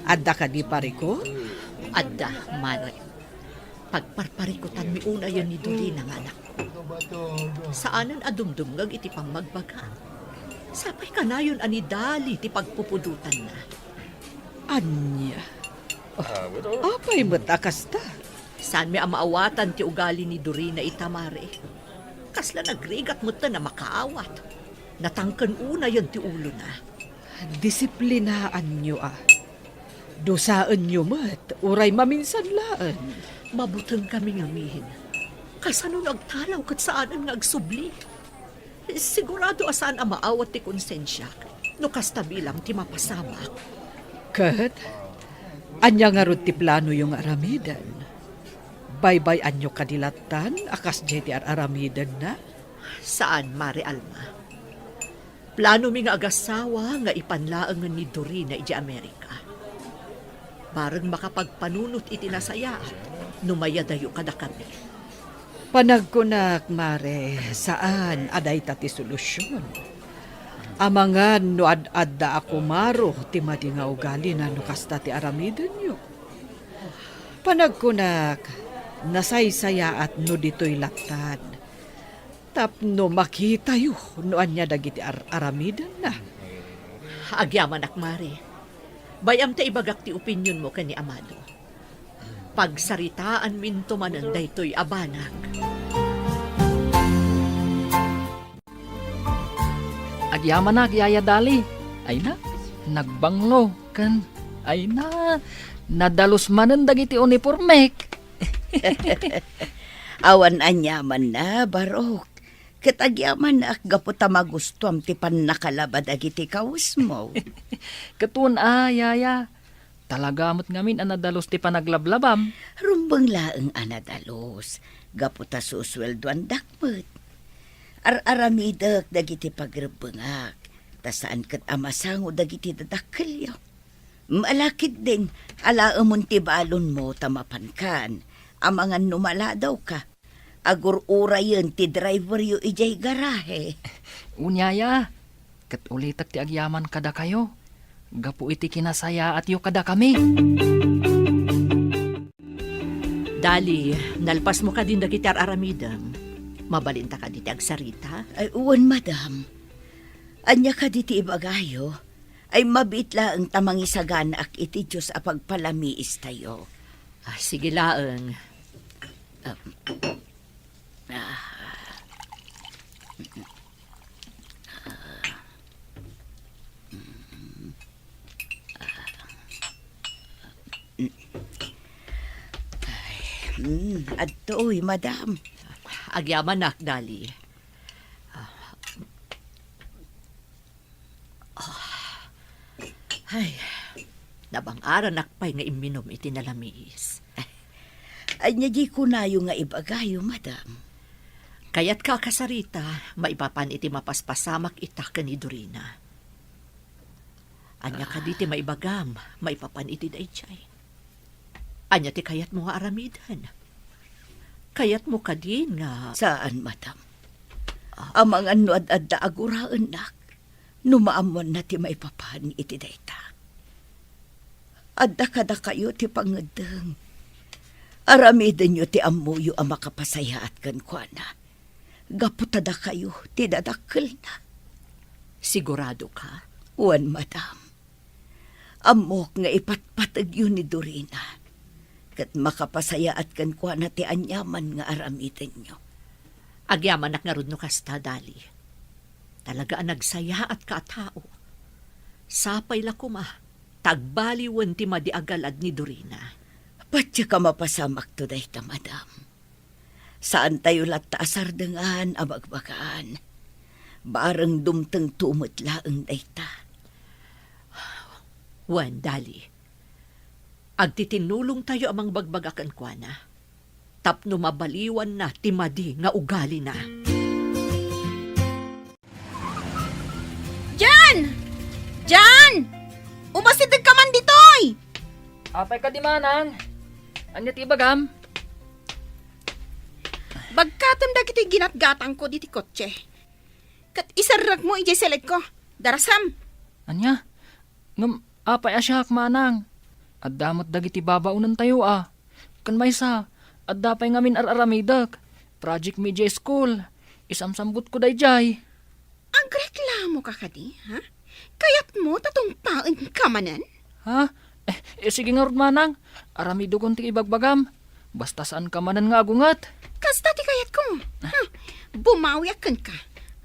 Adda kadi pariko? Adda, Mare. Pagparparikutanmi unayen ni Dorina nga anakko. Saanen a dumdumngeg iti pammagbaga. Sapay kanayon a ni Dali ti pagpupudotanna. Ania? Oh, apay met a kasta? Saanmi a maawatan ti ugali ni Dorina ita, Mare. Kasla nagrigat metten a makaawat. Natangken unayen ti ulona. Disiplinaanyo a. Dusaenyo met, uray maminsan laeng. Mabuteng kami ngamin. Kasano no agtalaw ket saanen nga agsubli? Sigurado a saan a maawat ti konsensiak no kasta bilang ti mapasamak. Ket, ania ngarud ti planoyo nga aramiden? Baybay-anyo kadi lattan a kasdiay ti ar-aramidenna? Saan, Mare Alma. Planomi nga agasawa nga ipan laengen ni Dorina idiay Amerika. Bareng makapagpanunot iti nasayaat no mayadayo kadakami. Panagkunak, Mare, saan a dayta ti solusion. Amangan no ad-adda a kumaro ti madi nga ugalina no kasta ti aramidenyo. Panagkunak, nasaysayaat no ditoy lattan. Tapno makitayo no ania dagiti ar-aramidenna. Agyamanak, Mare. Bay-am ta ibagak ti opinionmo ken ni Amado. Pagsaritaanminto manen daytoy a banag. Agyamanak, Yaya Dali. Ay na, nagbanglo, ken, ay na, nadalus manen dagiti unipormek. Awan aniamanna, Barok. Ket agyamanak gapu ta magustuam ti pannakalaba dagiti kawesmo. Ket wen a, Yaya. Talaga met ngamin a nadalus ti panaglablabam. Rumbeng laeng a nadalus, gapu ta susueldoandak met. Ar-aramidek dagiti pagrebbengak, ta saan ket a masango dagiti dadakkelyo. Ala ketdin, alaemon ti balonmo ta mapankan, amangan no maladawka. Agur-urayen ti driveryo idiay garahe. Wen, Yaya, ket ulitek ti agyaman kadakayo, gapu iti kinasayaatyo kadakami. Dali, nalpasmo kadin dagiti ar-aramidem. Mabalinta kadi ti agsarita? Ay, wen, madam. Ania kadi ti ibagayo? Ay, mabiit laeng ta mangisaganaak iti Dios a pagpalamiistayo. Ah, sige laeng. Ah, ah. Ay, mm, adtoy, madam. Agyamanak, Dali. Ah. Ah. Ay, nabang-aranak pay nga imminom iti nalamiis. Ania di kunayo nga ibagayo, madam? Kayatka a kasarita, maipapan iti mapaspasamak ita ken ni Dorina. Ania kadi ti maibagam maipapan iti daydiay? Ania ti kayatmo nga aramiden? Kayatmo kadin nga... Saan, madam. Ah. Amangan no ad-adda a guraennak, no maammoanna ti maipapan iti dayta. Adda kadakayo ti pangeddeng. Aramidenyo ti ammoyo a makapasayaat kenkuana. Gapu ta dakayo ti dadakkelna. Sigurado ka? Wen, madam. Ammok nga ipatpategyo ni Dorina, ket makapasayaat kenkuana ti aniaman nga aramidenyo. Agyamanak ngarud no kasta, Dali. Talaga a nagsayaatka a tao. Sapay la koma ta agbaliwen ti madi a galad ni Dorina. Patiek a mapasamakto dayta, madam. Saantayo latta a sardengan a bagbagaan. Bareng dumtengto met laeng dayta. Wen, Dali. Agtitinnulongtayo a mangbagbaga kenkuana tapno mabaliwanna ti madi nga ugalina. Jan! Jan! Umasidegka man ditoy! Apay kadi, manang? Ania ti ibagam? Bagkatem dagiti ginatgatangko diti kotse. Ket iserrekmo idiay seledko. Darasam! Ania? Ngem apay a siak, manang? Adda met dagiti babaonentayo a. Ken maysa, adda pay ngamin ar-aramidek. Project mi idiay school. Isamsambutko daydiay. Agreklamoka kadi, ha? Kayatmo ta tungpaenka manen? Ha? Eh, eh, sige ngarud, manang. Aramidekon ti ibagbagam. Basta saanka manen nga agunget. Kasta ti kayatko. Ha? Bumawiak kenka.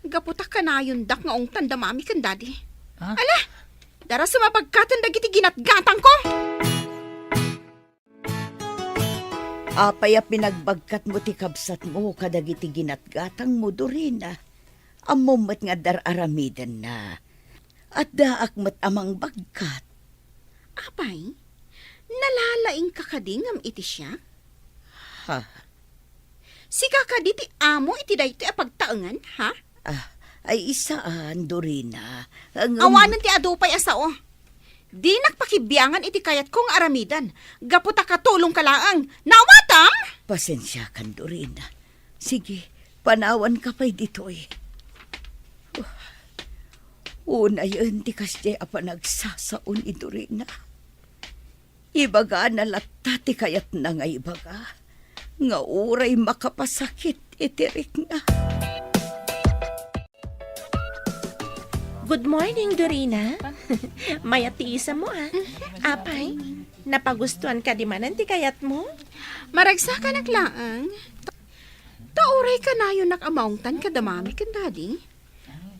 Gapu ta kanayondak nga ungtan da Mami ken Daddy. Ha? Ala, dara sumabagkaten dagiti ginatgatangko. Apay a pinagbagkatmo ti kabsatmo kadagiti ginatgatangmo, Dorina? Ammom met nga adda ar-aramidenna. Addaak met a mangbagkat. Apay, nalalaingka kadi ngem iti siak? Ha? Sika kadi ti amo iti daytoy a pagtaengan, ha? Ah, ay, saan, Dorina. Ngem awanen ti adu pay a sao. Dinak pakibiangan iti kayatko nga aramiden, gapu ta katulongka laeng. Naawatam? Pasensiakan, Dorina. Sige, panawanka pay ditoy. Unayen ti kasdiay a panagsasao ni Dorina. Ibagana latta ti kayatna nga ibaga, nga uray makapasakit iti rikna. Good morning, Dorina. Mayat ti isammo, ah. Apay, napagustuan kadi manen ti kayatmo? Maragsakanak laeng. Ta uray kanayonak a maungtan kada Mami ken Daddy,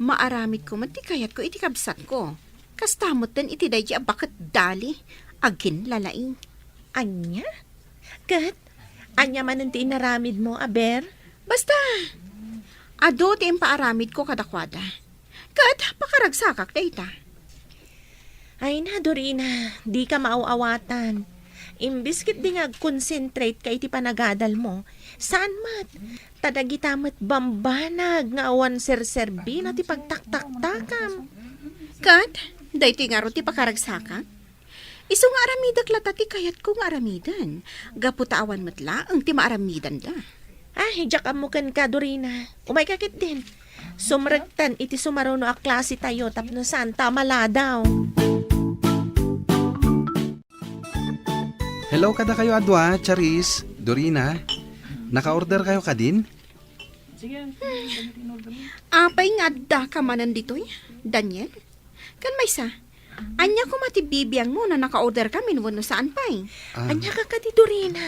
maaramidko met ti kayatko iti kabsatko. Kasta metten iti daydi a baket dali, aginlalaing. Ania? Ket ania manen ti inaramidmo, aber? Basta, adu ti impaaramidko kadakuada. Ket pakaragsakak dayta. Ay na, Dorina, dika maaw-awatan. Imbes ketdi nga agkonsentrate-ka iti panagadalmo, saan met. Ta dagita met bambanag nga awan serserbina ti pagtaktaktakam. Ket, daytoy ngarud ti pakaragsakak? Isu nga aramidek latta ti kayatko nga aramiden, gapu ta awan met laeng ti maaramidenda. Ah, diak ammo kenka, Dorina. Umayka ketdin. Sumrektan iti sumaruno a klasetayo tapno saanta a maladaw. Hello kadakayo a dua, Charis, Dorina. Naka-order kayo kadin? Apay nga addaka manen ditoy, Daniel? Ken maysa, ania koma ti bibiangmo no naka-order kamin wenno saan pay? Ah. Ania ka kadi, Dorina?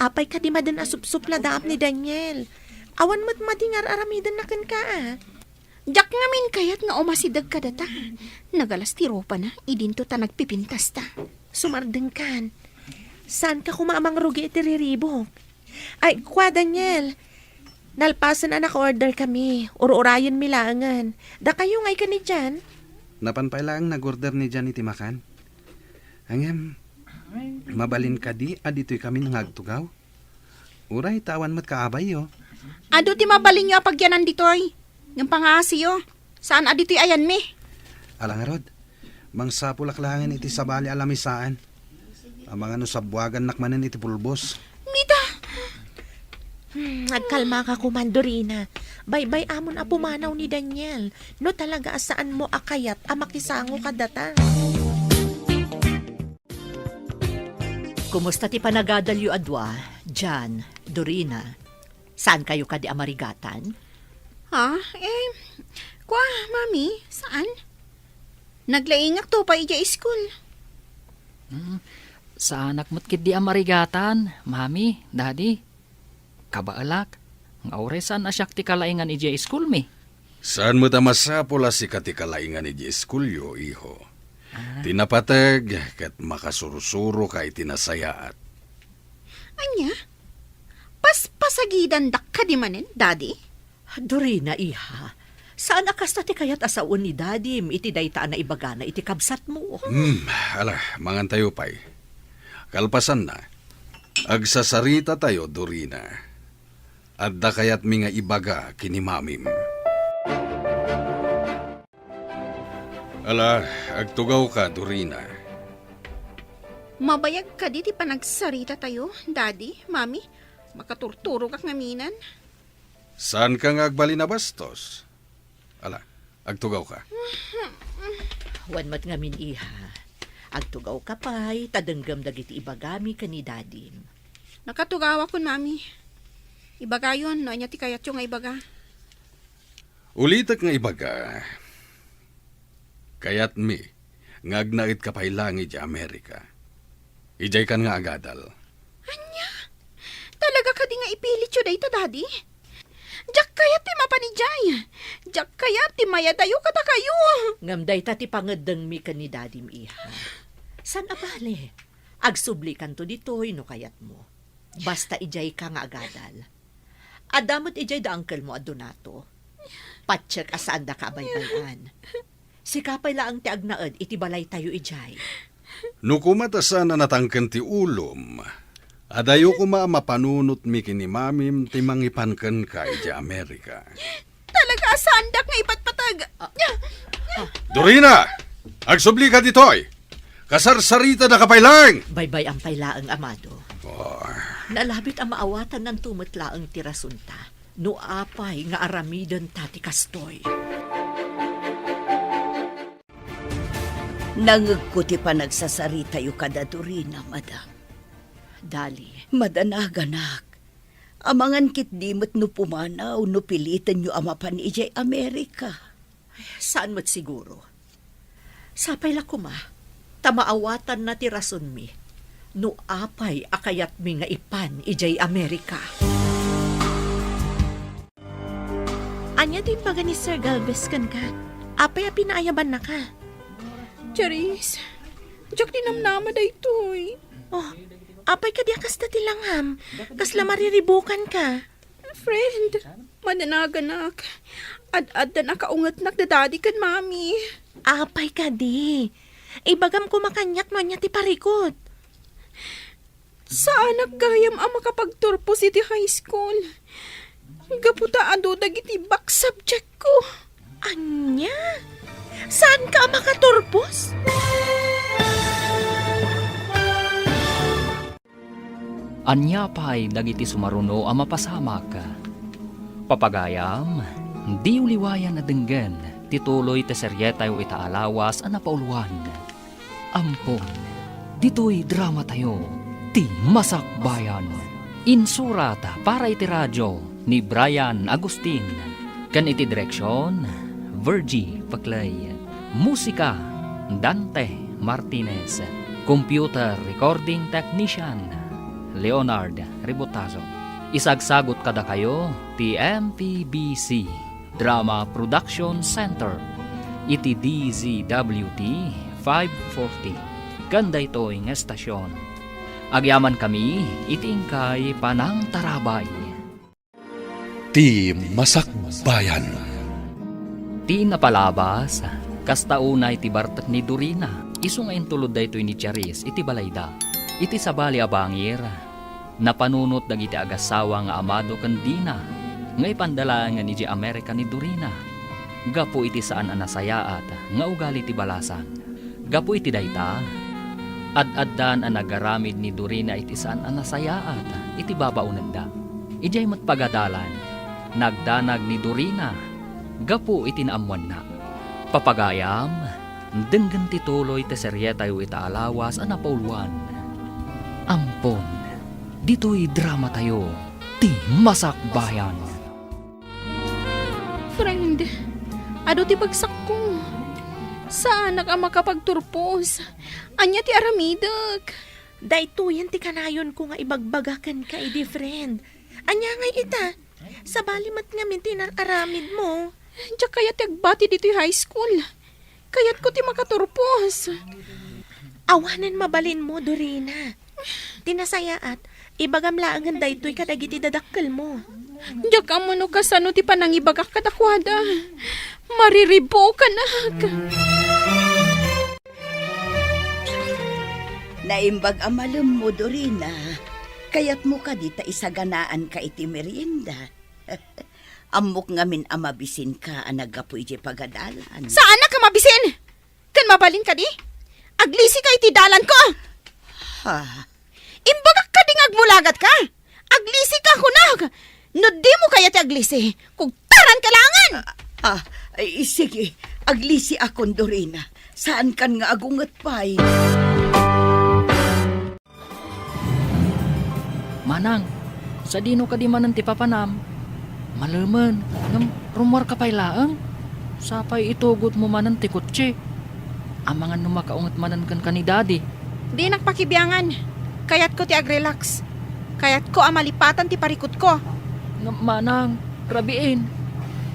Apay kadi maden a supsupladaam ni Daniel? Awan met madi nga ar-aramidenna kenka, a? Diak ngamin kayat nga umasideg kadata. Nagalas ti ropana, idinto ta nagpipintasta. Sumardengkan. Saanka koma a mangrugi iti riribuk? Ay, kua, Daniel. Nalpasen a naka-order kami. Ur-urayenmi laengen. Dakayo nga ikan ni Jan? Napan pay laeng nag-order ni Jan iti makan. Ngem, mabalin kadi a ditoy kami nga agtugaw? Uray ta awan met kaabayyo. Adu ti mabalinyo a pagyanan ditoy. Ngem pangaasiyo, saan a ditoy ayanmi. Ala ngarud, mangsapulak laengen iti sabali a lamisaan. Amangan no sabbuagannak manen iti pulbos. Mita! Hmm, agkalmaka koman, Dorina. Baybay-amon a pumanaw ni Daniel. No talaga a saanmo a kayat a makisango kadata. Kumusta ti panagadalyo a dua, Jan, Dorina? Saan kayo kadi a marigatan? Ha? Eh, kua, Mami, saan? Naglaingak to pay idiay iskul. Hmm, saanak met ketdi a marigatan, Mami, Daddy. Kabaelak, nga uray saan a siak ti kalaingan idiay iskulmi. Saan met a masapul a sika ti kalaingan idiay iskulyo, iho. Ah. Ti napateg ket makasursuroka iti nasayaat. Ania? Paspasagidandak kadi manen, Daddy? Dorina, iha, saan a kasta ti kayat a sawen ni Dadim iti dayta a naibagana iti kabsatmo? Hmm, ala, mangantayo pay. Kalpasanna, agsasarita tayo, Dorina. Adda kayatmi nga ibaga ken ni Mamim. Ala, agtugawka, Dorina. Mabayag kadi ti panagsarita tayo, Daddy, Mami? Makaturturogak ngaminen. Saanka nga agbalin a bastos? Ala, agtugawka. Wen met ngamin, iha. Agtugawka pay, ta denggem dagiti ibagami ken ni Dadim. Nakatugawakon, Mami. Ibagayon no ania ti kayatyo nga ibaga. Ulitek nga ibaga, kayatmi nga agnaedka pay laeng idiay Amerika. Idiaykan nga agadal. Ania? Talaga kadi nga ipilityo dayta, Daddy? Diak kayat ti mapan idiay. Diak kayat ti mayadayo kadakayo. Ngem dayta ti pangeddengmi ken ni Dadim, iha. Saan a bale? Agsublikanto ditoy no kayatmo. Basta idiay ka nga agadal. Adda met idiay da uncle-mo a Donato. Patiek a saandaka a baybay-an. Sika pay laeng ti agnaed iti balaytayo idiay. No koma ta saan a natangken ti ulom, adayo koma a mapanunotmi ken ni Mamim ti mangipan kenka idiay Amerika. Talaga a saandak nga ipatpateg. Ah. Dorina! Agsublika ditoy! Kasarsaritadaka pay laeng! Baybay-am pay laeng, Amado. Oh. Nalabit a maawatannanto met laeng ti rasonta no apay nga aramidenta ti kastoy. Nangngegko ti panagsasaritayo kada Dorina, madam. Dali. Madanaganak. Amangan ketdi met no pumanaw no pilitenyo a mapan idiay Amerika. Saan met siguro. Sapay la koma, ta maawatanna ti rasonmi no apay a kayatmi nga ipan idiay Amerika. Ania ti imbaga ni Sir Galvez kenka? Apay a pinaayabannaka? Charis, diak dinamnama daytoy. Oh, apay kadi a kasta ti langam? Kasla mariribukanka? Friend, madanaganak. Ad-addan a kaungetnak da Daddy ken Mommy. Apay kadi? Ibagam koma kaniak no ania ti parikut. Saanak gayam a makapagturpos iti high school. Gapu ta adu dagiti back subject-ko. Ania? Saanka a makaturpos? Ania pay dagiti sumaruno a mapasamak? Papagayam, diyo liwayan a denggen ti tuloy ti serietayo ita a lawas a napauluan. Ampon, ditoy dramatayo, ti Masakbayan. Insurat para iti radio ni Brian Agustin, ken iti direksion, Virgie Paclay. Musika, Dante Martinez. Computer recording technician, Leonard Ributazo. Isagsagut kadakayo ti M P B C Drama Production Center iti D Z W T five forty ken daytoy nga estasion. Agyamankami iti inkay panangtarabay. Ti Masakbayan. Ti napalabas, kasta unay ti bartek ni Dorina, isu nga intulod daytoy ni Charis iti balayda. Iti sabali a bangir, napanunot dagiti agassawa nga Amado ken Dina nga ipanda laengen idiay Amerika ni Dorina gapu iti saan a nasayaat nga ugali ti balasang. Gapu iti dayta, ad-addan a nagaramid ni Dorina iti saan a nasayaat iti babaonenda. Idiay met pagadalan, nagdanag ni Dorina gapu iti naammoanna. Papagayam, denggen ti tuloy ti serietayo ita a lawas a napauluan. Ampon, ditoy dramatayo, ti Masakbayan. Friend, adu ti bagsakko. Saanak a makapagturpos. Ania ti aramidek? Daytoyen ti kanayonko nga ibagbaga kenka idi, friend. Ania ngay ita? Sabali met ngamin ti inar-aramidmo. Diak kayat ti agbati ditoy high school. Kayatko ti makaturpos. Awanen mabalinmo, Dorina. Ti nasayaat, ibagam laengen daytoy kadagiti dadakkelmo. Diak ammo no kasano ti panangibagak kadakuada. Mariribukanak. Naimbag a malemmo, Dorina. Kayatmo kadi ta isaganaanka iti merienda? Ammok ngamin a mabisinka a naggapu idiay pagadalan. Saanak a mabisin! Ken mabalin kadi? Aglisika iti dalanko! Ha? Imbagak kadi nga agmulagatka? Aglisika, kunak! No dimo kayat ti aglisi, kugtaranka laengen! Ah, ay, sige, aglisiakon, Dorina. Saankan nga agunget pay. Manang, sadino kadi manen ti papanam? Malemen, ngem rummuarka pay laeng? Sapay itugotmo manen ti kotse. Amangan no makaunget manen kenka ni Daddy. Dinak pakibiangan. Kayatko ti agrelax. Kayatko a malipatan ti parikutko. Ngem manang, rabiin.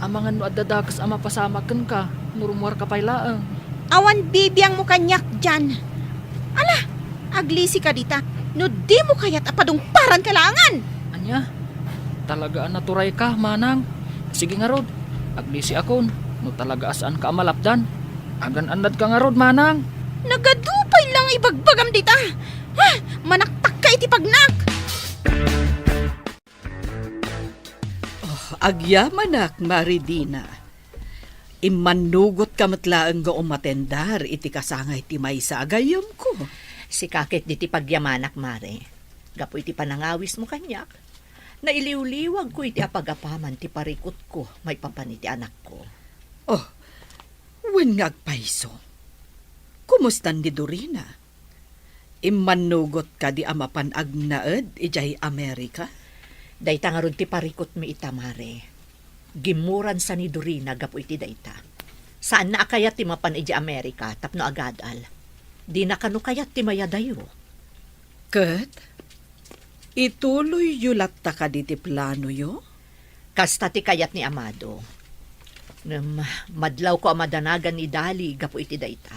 Amangan no adda dakes a mapasamak kenka, no rummuarka pay laeng. Awan bibiangmo kaniak dian. Ala, aglisika dita, no dimo kayat a padungparanka laengen. Ania? Talaga a naturayka, manang. Sige ngarud, aglisiakon, no talaga a saanka a malapdan. Agan-annadka ngarud, manang. Nagadu pay la nga ibagbagam dita. Ha? Manaktakka iti pagnak. Oh, agyamanak, Mare Dina. Immannugotka met laeng nga umatendar iti kasangay ti maysa a gayyemko. Sika ket ditoy pagyamanak, Mare. Gapu iti panangawismo kaniak, nailiwliwagko iti apagapaman ti parikutko maipapan iti anakko. Oh, wen nga agpayso. Kumustan ni Dorina? Immannugot kadi a mapan agnaed idiay Amerika? Dayta ngarud ti parikutmi ita, Mare. Gimmuransa ni Dorina gapu iti dayta. Saanna a kayat ti mapan idiay Amerika tapno agadal. Dina kano kayat ti mayadayo. Ket, ituloyyo latta kadi ti planoyo? Kasta ti kayat ni Amado. Ngem madlawko a madanagan ni Dali gapu iti dayta.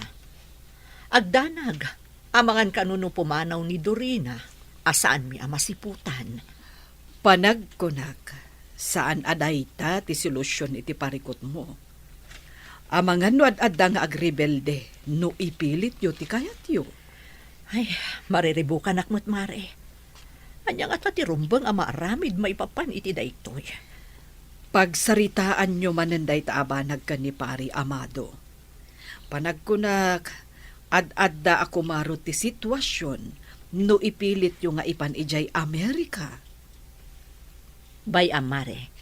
Agdanag, amangan kano no pumanaw ni Dorina a saanmi a masiputan. Panagkunak, saan a dayta ti solusion iti parikutmo. Amangan no ad-adda nga agrebelde no ipilityo ti kayatyo. Ay, mariribukanak met, Mare. Ania ngata ti rumbeng a maaramid maipapan iti daytoy? Pagsaritaanyo manen dayta a banag ken ni Pari Amado. Panagkunak, ad-adda a kumaro ti situasion no ipilityo nga ipan idiay Amerika. Bay-am, Mare.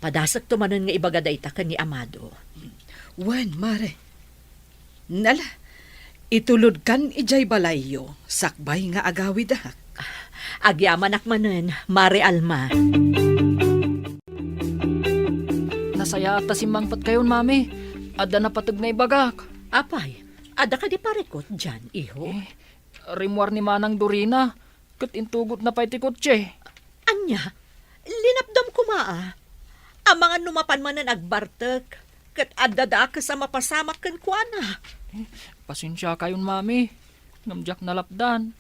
Padasekto manen nga ibaga dayta ken ni Amado. Wen, Mare. Nala, itulodkan idiay balayyo, sakbay nga agawidak. Agyamanak manen, Mare Alma. Nasayaat ta simmangpetkayon, Mami. Adda napateg nga ibagak. Apay, adda kadi parikut dian, iho? Eh, rimmuar ni Manang Dorina, ket intugotna pay ti kotse. Ania? Linapdam koma, a. Amangan no mapan manen agbartek, ket adda dakes a mapasamak kenkuana. Eh, pasensiakayon, Mami, ngem diak nalapdan.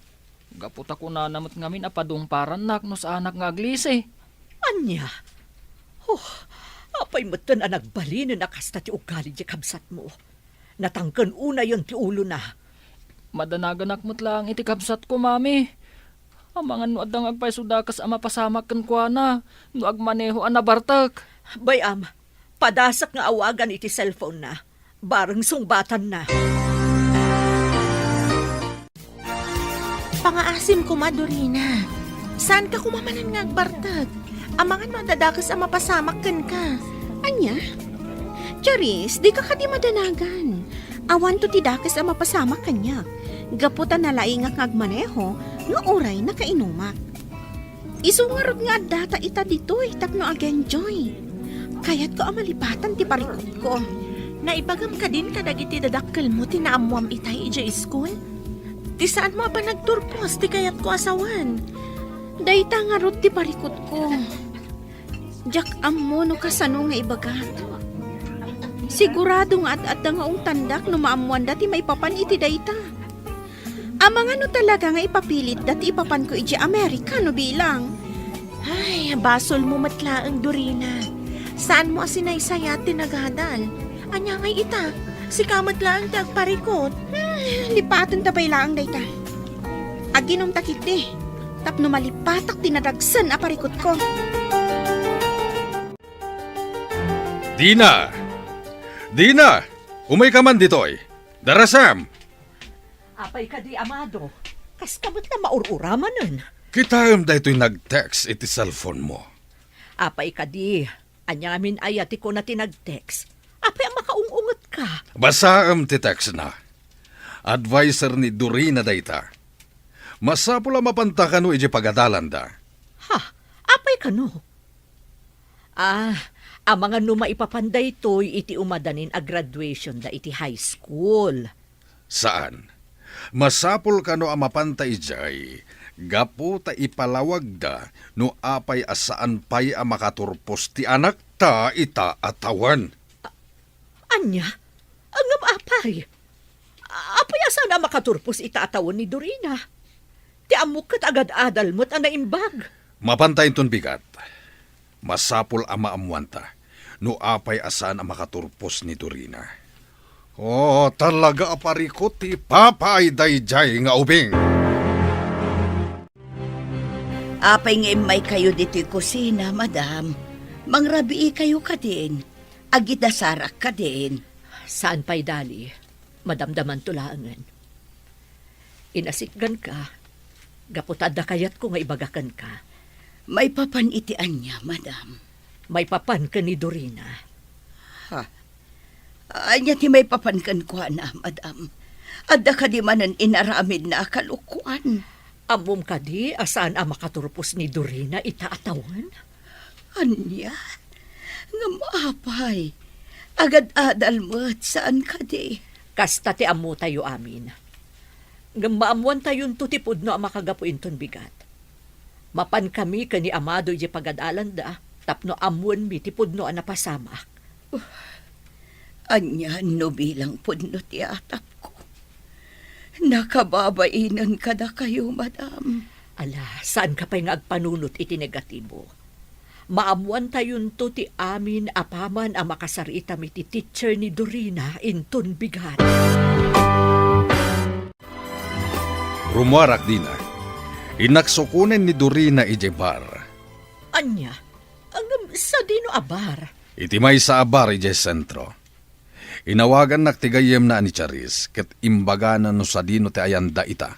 Gapu ta kunana met ngamin a padungparannak no saanak nga aglisi. Ania? Oh, apay metten a nagbalinen a kasta ti ugali ti kabsatmo? Natangken unayen ti ulona. Madanaganak met laeng iti kabsatko, Mami. Amangan no adda nga agpayso dakes a mapasamak kenkuana no agmaneho a nabartek. Bay-am, padasek nga awagan iti cellphone-na. Bareng sungbatanna. Pangaasim koma, Dorina. Saanka koma manen nga agbartek? Amangan no adda dakes a mapasamak kenka. Ania? Charis, dika kadi madanagan. Awanto ti dakes a mapasamak kaniak. Gapu ta nalaingak nga agmaneho, nga uray nakainumak. Isu ngarud nga addata ita ditoy tapno ag-enjoy. Kayatko a malipatan ti parikutko. Naibagam kadin kadagiti dadakkelmo ti naammoam itay idiay iskul? Ti saanmo a panagturpos ti kayatko a sawen. Dayta ngarud ti parikutko. Diak ammo no kasano nga ibagak. Sigurado nga ad-adda nga ungtandak no maammoanda ti maipapan iti dayta. Amangan no talaga nga ipapilitda ti ipapanko idiay Amerika no bilang. Ay, basolmo met laeng, Dorina. Saanmo a sinaysayat ti nagadal? Ania ngay ita? Sika met laeng ti agparikut. Hmm, lipatenta pay laeng dayta. Aginumta ketdi, tapno malipatak ti nadagsen a parikutko. Dina! Dina! Umayka man ditoy! Darasam! Apay kadi, Amado? Kaska met la maur-uramanen. Kitaem daytoy nag-text iti cellphone-mo. Apay kadi? Ania ngamin aya ti kuna ti nag-text? Apay a makaung-ungetka? Basaem ti text-na. Adviser ni Dorina dayta. Masapul a mapanta kano idiay pagadalanda. Ha? Apay kano? Ah, amangan no maipapan daytoy iti umadanin a graduation-da iti high school. Saan. Masapul kano a mapanta idiay, gapu ta ipalawagda no apay a saan pay a makaturpos ti anakta. ta ita a tawen. Ania? Ngem apay? Apay a saan a makaturpos ita a tawen ni Dorina? Ti ammok ket agad-adal met a naimbag. Mapanta inton bigat. Masapul a maammoanta no apay a saan a makaturpos ni Dorina. O, talaga a parikut ti ipapaay daydiay nga ubing. Apay nga immaykayo ditoy kusina, madam? Mangrabiikayo kadin? Agidasarak kadin? Saan pay, Dali. Madamdamanto laengen. Inasitganka, gapu ta adda kayatko nga ibaga kenka. Maipapan iti ania, madam? Maipapan ken ni Dorina. Ha? Ania ti maipapan kenkuana, madam? Adda kadi manen inaramidna a kalokoan? Ammom kadi a saan a makaturpos ni Dorina ita a tawen? Ania? Ngem apay? Agad-adal met, saan kadi? Kasta ti ammotayo amin. Ngem maammoantayonto ti pudno a makagapu inton bigat. Mapankami ken ni Amado idiay pagad-alanda tapno ammoenmi ti pudno a napasamak. Ania no bilang pudno ti atapko? Nakababainen kadakayo, madam. Ala, saanka pay nga agpanunot iti negatibo. Maammoantayonto ti amin apaman a makasaritam iti teacher ni Dorina inton bigat. Rummuarak dina. Innak sukonen ni Dorina idiay bar. Ania? Ngem sadino a bar? Iti maysa a bar idiay sentro. Inawagannak ti gayyemna a ni Charis ket imbagana no sadino ti ayanda ita.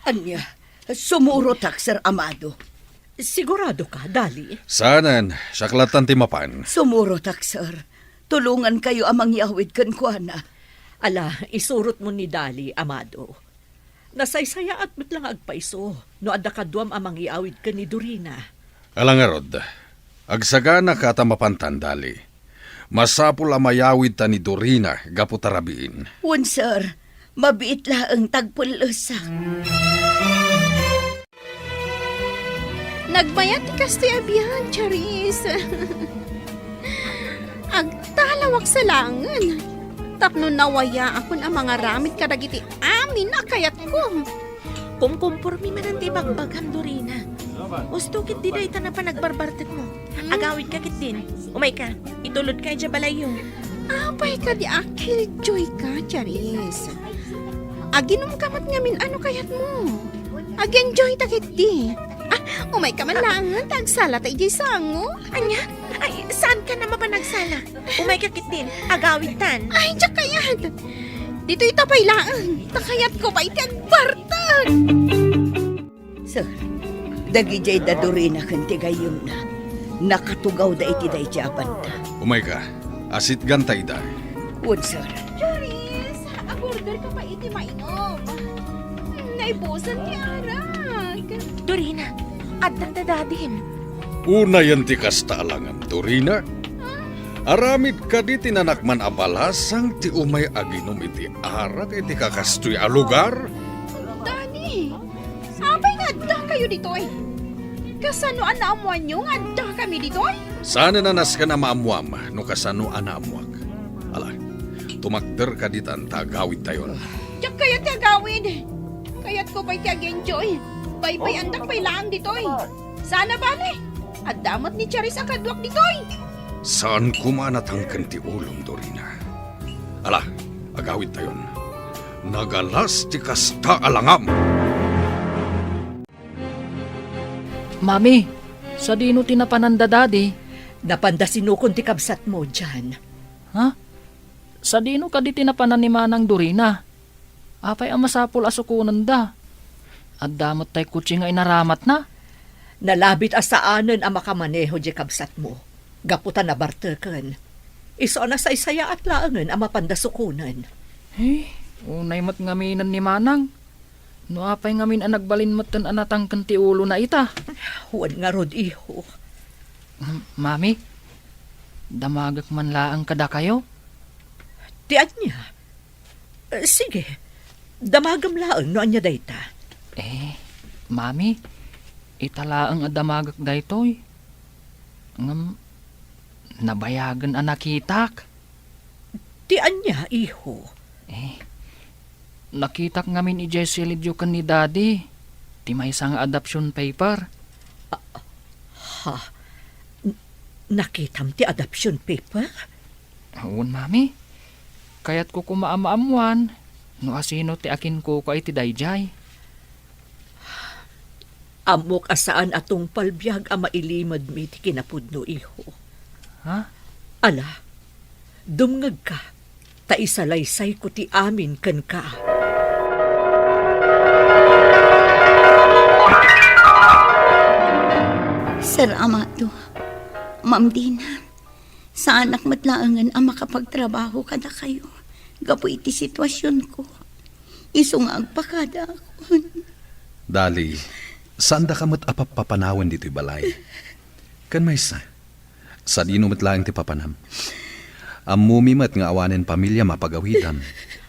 Ania? Sumurotak, Sir Amado. Siguradoka, Dali? Saanen, siak lattan ti mapan. Sumurotak, sir. Tulongankayo a mangyawid kenkuana. Ala, isurotmo ni Dali, Amado. Nasaysayaat met la nga agpayso no adda kaduam a mangyawid ken ni Dorina. Ala ngarud, agsaganaka ta mapantan, Dali. Masapul a mayawidta ni Dorina gapu ta rabiin. Wen, sir. Mabiit laeng ta agpellesak. Nagmayat ti kastoy a biag, Charis. Agtalawak sa laengen tapno nawayaakon a mangaramid kadagiti amin a kayatko. Kumkumpormi manen ti ibagbagam, Dorina. Husto ketdi dayta a panagbarbartekmo. Hmm? Agawidka ketdin. Umayka, itulodka idiay balayyo. Apay kadi a killjoyka, Charis? Aginumka met ngamin a no kayatmo. Ag-enjoyta ketdi. Ah, umayka man laengen ta agsalata idiay sango. Ania? Ay, saankan a mapan agsala? Umayka ketdin, agawidtan. Ay, diak kayat. Ditoyta pay laeng, ta kayatko pay ti agbartek. Sir, dagidiay da Dorina ken ti gayyemna, nakatugawda iti daydiay a banda. Umayka, asitganta ida. Wen, sir. Charis, ag-orderka pay iti mainom. Naibusan ti arak. Dorina, addan da dadim. Unayen ti kasta a langam, Dorina. Aramid kadi ti nanakman a balasang ti umay aginum iti arak iti kakastoy a lugar? Dani, apay nga addakayo ditoy? Kasano a naammoanyo nga addakami ditoy? Saan a nasken a maammoam no kasano a naammoak. Ala, tumakder kaditan ta agawidtayon. Diak kayat ti agawid. Kayatko pay ti ag-enjoy. Paypayandak pay laeng ditoy. Saan a bale, adda met ni Charis a kaduak ditoy. Saan koma a natangken ti ulom, Dorina. Ala, agawidtayon. Nagalas ti kasta a langam. Mami, sadino ti napanan da Dadi? Napanda sinukon ti kabsatmo, Jan. Ha? Sadino kadi ti napanan ni Manang Dorina? Apay a masapul a sukonenda? Adda met tay kotse nga inaramatna? Nalabit a saanen a makamaneho diay kabsatmo, gapu ta nabarteken. Isu a nasaysayaat laengen a mapanda sukonen. Eh, unay met ngaminen ni Manang. No apay ngamin a nagbalin metten a natangken ti ulona ita? Wen ngarud, iho. M-, Mami, damagek man laeng kadakayo? Ti ania? Eh, sige, damagem laeng no ania dayta. Eh, Mami, ita laeng a damagek daytoy. Ngem, nabayagen a nakitak. Ti ania, iho? Eh, nakitak ngamin idiay silidyo ken ni Daddy ti maysa nga adoption paper. Ah, ha? N-, nakitam ti adoption paper? Wen, Mami. Kayatko koma a maammoan no asino ti akinkukua iti daydiay. Ammok a saan a tungpal biag a mailimedmi ti kinapudno, iho. Ha? Ala, dumngegka, ta isalaysayko ti amin kenka. Sir Amado, Ma'am Dina, saanak met laengen a makapagtrabaho kadakayo gapu iti situasionko. Isu nga agpakadaakon. Dali, saandaka met a pappapanawen ditoy balay. Ken maysa, sadino met laeng ti papanam? Ammomi met nga awanen pamiliam a pagawidan.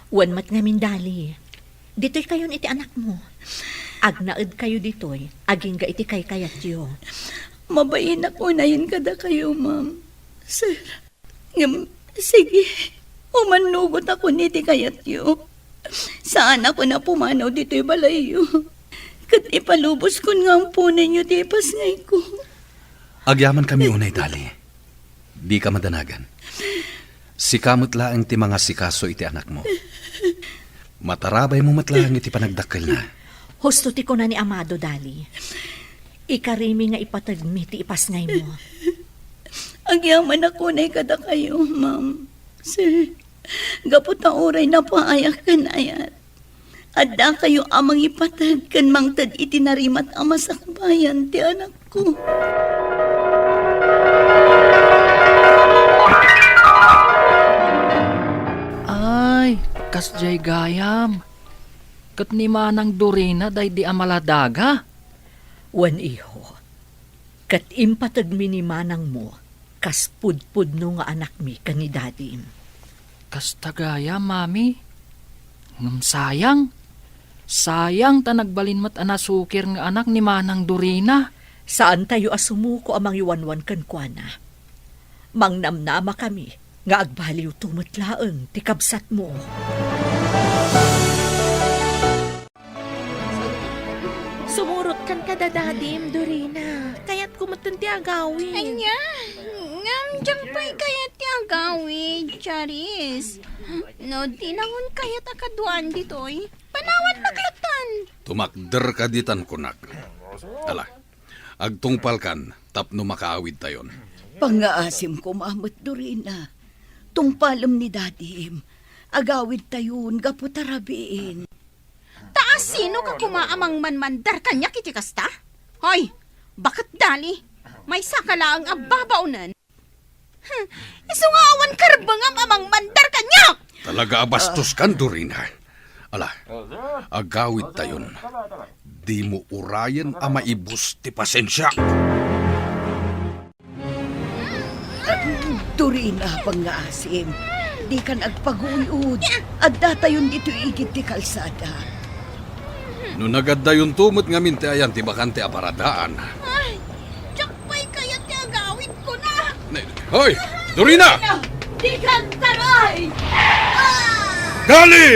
Wen met ngamin, Dali. Ditoykayon iti anakmo. Agnaedkayo ditoy, agingga iti kaykayatyo. Mabainak unayen kadakayo, ma'am. Sir, ngem, sige, umannugotakon iti kayatyo. Saanakon a pumanaw ditoy balayyo. Ket ipaluboskon nga amponenyo ti ipasngayko. Agyamankami unay, Dali. Dika madanagan. Sika met laeng ti mangasikaso iti anakmo. Matarabaymo met laeng iti panagdakkelna. Husto ti kuna ni Amado, Dali. Ikarimi nga ipategmi ti ipasngaymo. Agyamanak unay kadakayo, ma'am. Sir, gapu ta uray napaayak ken ayat, addakayo a mangipateg ken mangted iti narimat a masakbayan ti anakko. Ay, kasdiay gayam. Ket ni Manang Dorina daydi a maladaga? Wen, iho. Ket impategmi ni manangmo kas pudpudno nga anakmi ken ni dadim. Kasta gayam, Mami. Ngem sayang. Sayang ta nagbalin met a nasukir nga anak ni Manang Dorina. Saantayo a sumuko a mangiwanwan kenkuana. Mangnamnamakami nga agbaliwto met laeng ti kabsatmo. Sumurotkan kada dadim, Dorina. Kayatko metten ti agawid. Ania? Ngem diak pay kayat ti agawid, Charis. No di nangon kayat a kaduaan ditoy, panawannak latta. Tumakderka ditan kunak. Ala, agtungpalkan tapno makaawidtayon. Pangngaasim koma met, Dorina. Tungpalem ni dadim. Agawidtayon gapu ta rabiin. Ta asino ka koma a mangmanmandar kaniak iti kasta? Hoy, baket Dali, maysaka laeng a babaonen. Hmm, isu nga awan karbengam a mangmandar kaniak! Talaga a bastoskan, Dorina. Ala, agawidtayon. Dimo urayen a maibus ti pasensiak. Dorina, pangngaasim, dikan agpaguy-ud. Addatayon ditoy igid ti kalsada. No nagaddayonto met ngamin ti ayan ti bakante a paradaan. Ay, diak pay kayat ti agawidkona. Ne-, hoy, Dorina! Dikan taray! Dali!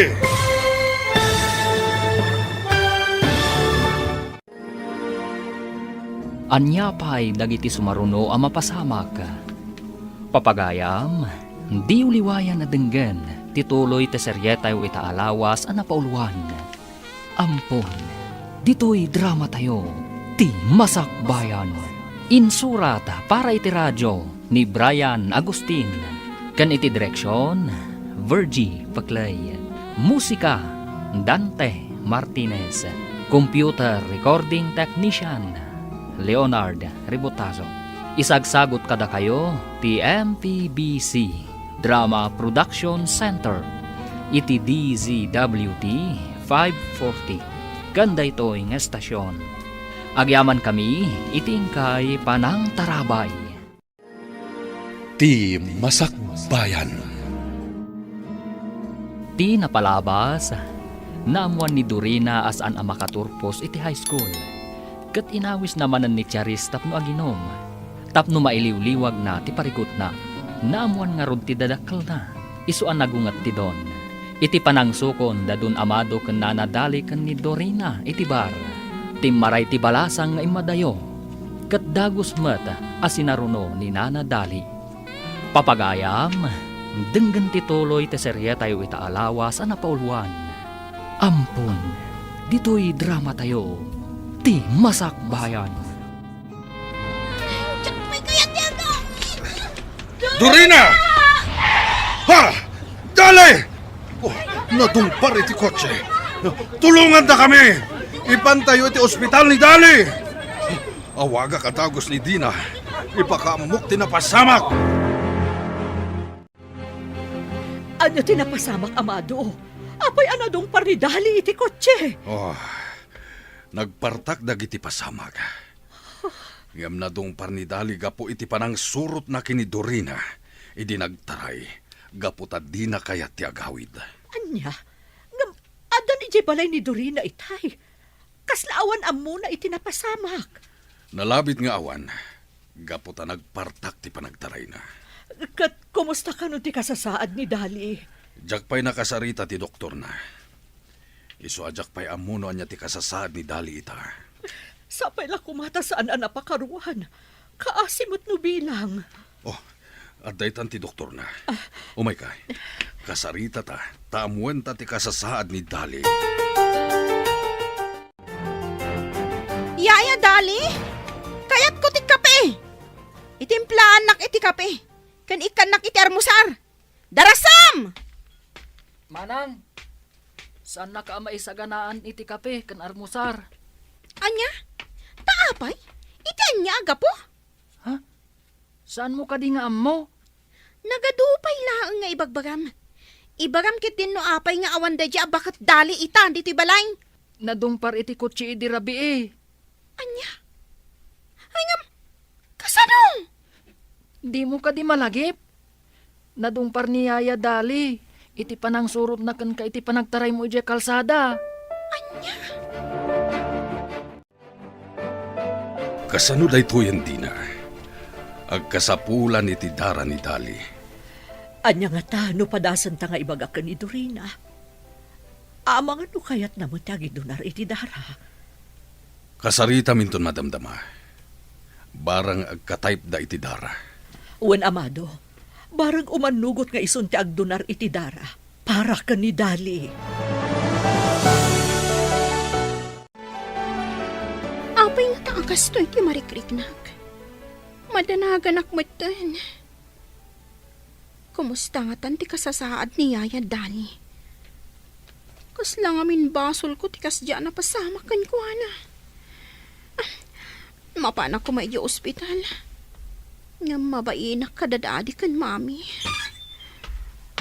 Ania pay dagiti sumaruno a mapasamak? Papagayam, diyo liwayan a denggen ti tuloy ti serietayo ita a lawas a napauluan. Ampon, ditoy dramatayo, Ti Masakbayan. Insurat para iti radio ni Brian Agustin, ken iti direksion, Virgie Paclay. Musika, Dante Martinez. Computer recording technician, Leonard Ributazo. Isagsagut kadakayo ti M P B C Drama Production Center iti D Z W T five forty ken daytoy nga estasion. Agyamankami iti inkay panangtarabay. Ti Masakbayan. Ti napalabas, naammoan ni Dorina a saan a makaturpos iti high school, ket inawisna manen ni Charis tapno aginom. Tapno mailiwliwagna ti parikutna, naammoan ngarud ti dadakkelna, isu a nagunget ti Don. Iti panangsukon da Don Amado ken Nana Dali ken ni Dorina iti bar, timmaray ti balasang nga immadayo, ket dagus met a sinaruno ni Nana Dali. Papagayam, denggen ti tuloy ti serietayo ita a lawas a napauluan. Ampon, ditoy dramatayo, ti Masakbayan. Diak pay kayat ti agamit. Dorina! Ha! Dali! Oh, nadungpar iti kotse. Tulonganda kami! Ipantayo iti ospital ni Dali! Awagak a dagus ni Dina. Ipakaammok ti napasamak. Ania ti napasamak, Amado? Apay a nadungpar ni Dali iti kotse? Oh, nagpartak dagiti pasamak. Ngem nadungpar ni Dali gapu iti panangsurotna ken ni Dorina idi nagtaray, gapu ta dina kayat ti agawid. Ania? Ngem addan idiay balay ni Dorina itay? Kasla awan ammona iti napasamak? Nalabit nga awan, gapu ta nagpartak ti panagtarayna. Ket kumusta kano ti kasasaad ni Dali? Diak pay nakasarita ti doktorna. Isu a diak pay ammo no ania ti kasasaad ni Dali ita. Sapay la koma ta saan a napakaruan. Kaasi met no bilang. Oh, adda itan ti doktorna. Umayka. Kasaritata, ta ammoenta ti kasasaad ni Dali. Yaya Dali, kayatko ti kape. Itimplaannak iti kape, ken ikkannak iti armusar. Darasam! Manang, saannaka a maisaganaan iti kape ken armusar. Ania? Ta apay? Iti ania a gapu? Ha? Saanmo kadi nga ammo? Nagadu pay laeng nga ibagbagam. Ibagam ketdin no apay nga awan daydi a baket Dali ita ditoy balay. Nadungpar iti kotse idi rabii. Ania? Ay ngem, kasano? Dimo kadi malagip? Nadungpar ni Yaya Dali iti panangsurotna kenka iti panagtaraymo idiay kalsada. Ania? Kasano daytoyen, Dina? Agkasapulan iti dara ni Dali. Ania ngata no padasenta nga ibaga ken ni Dorina? Amangan no kayatna met ti agidunar iti dara. Kasaritaminton madamdama. Barang agkataypda iti dara. Wen, Amado, barang umannugot nga isun ti agdunar iti dara para ken ni Dali. Apay ngata a kastoy ti marikriknak? Madanaganak metten. Kumusta ngatan ti kasasaad ni Yaya Dali? Kasla ngamin basolko ti kasdi a napasamak kenkuana. Ah, mapanak koma idiay ospital. Ngem mabainak kadadadi ken Mami.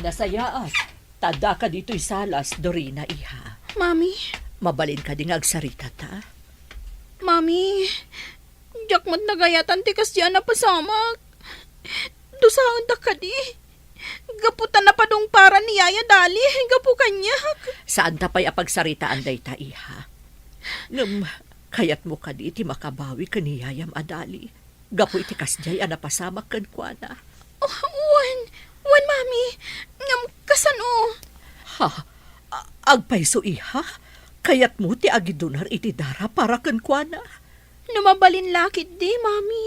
Nasayaat, ta addaka ditoy salas, Dorina, iha. Mami. Mabalin kadi nga agsaritata? Mami, diak met nagayatan ti kasdi a napasamak. Dusaendak kadi. Gapu ta napadungparan ni Yaya Dali gapu kaniak. Saanta pay a pagsaritaan dayta, iha. Ngem, kayatmo kadi ti makabawi ken ni Yayam a Dali gapu iti kasdiay a napasamak kenkuana? Oh, wen, wen, Mami. Ngem kasano? Ha? A-, agpayso, iha? Kayatmo ti agidunar iti dara para kenkuana? No mabalin la ketdi, Mami.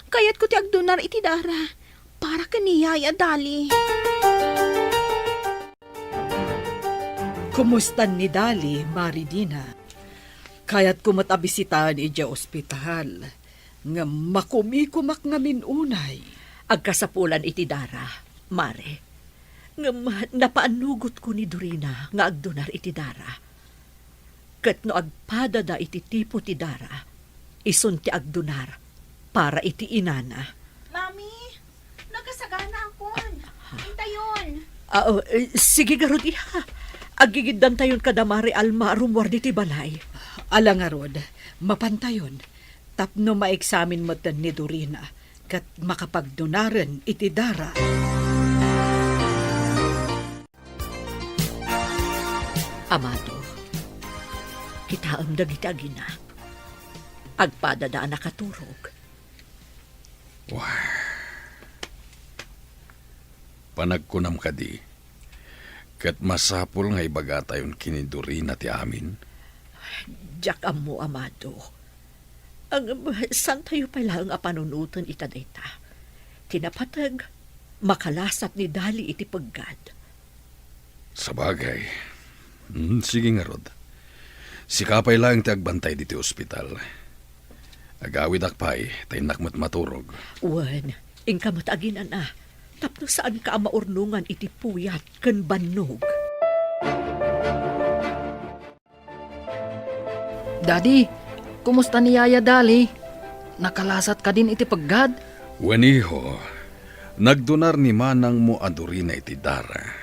Kayatko ti agdunar iti dara para ken ni Yaya Dali. Kumustan ni Dali, Mari Dina? Kayatko met a bisitaen idiay ospital, ngem makumikumak ngamin unay. Agkasapulan iti dara, Mare. Ngem napaannugotko ni Dorina nga agdunar iti dara. Ket no agpadada iti tipo ti dara, isun ti agdunar para iti inana. Mami, nagkasaganaakon. Intayon. Ah, oh, eh, sige garud, iha. Aggigiddantayon kada Mare Alma a rummuar ditoy balay. Ala ngarud, mapantayon. Tapno maeksamin metten ni Dorina ket makapagdunaren iti dara. Amado, kitaem dagiti agina. Agpadada a nakaturog. Wah. Panagkunam kadi, ket masapul nga ibagatayon ken ni Dorina ti amin? Diak ammo, amado. Ang, saantayo pay laeng a panunoten ita dayta. Ti napateg, makalasat ni Dali iti peggad. Sabagay. Hmm, sige ngarud. Sika pay laeng ti agbantay ditoy ospital. Agawidak pay, ta innak met maturog. Wen, inka met aginan-ana, tapno saanka a maurnongan iti puyat ken bannog. Daddy, kumusta ni Yaya Dali? Nakalasat kadin iti peggad? Wen, iho, nagdonar ni manangmo a Dorina iti dara.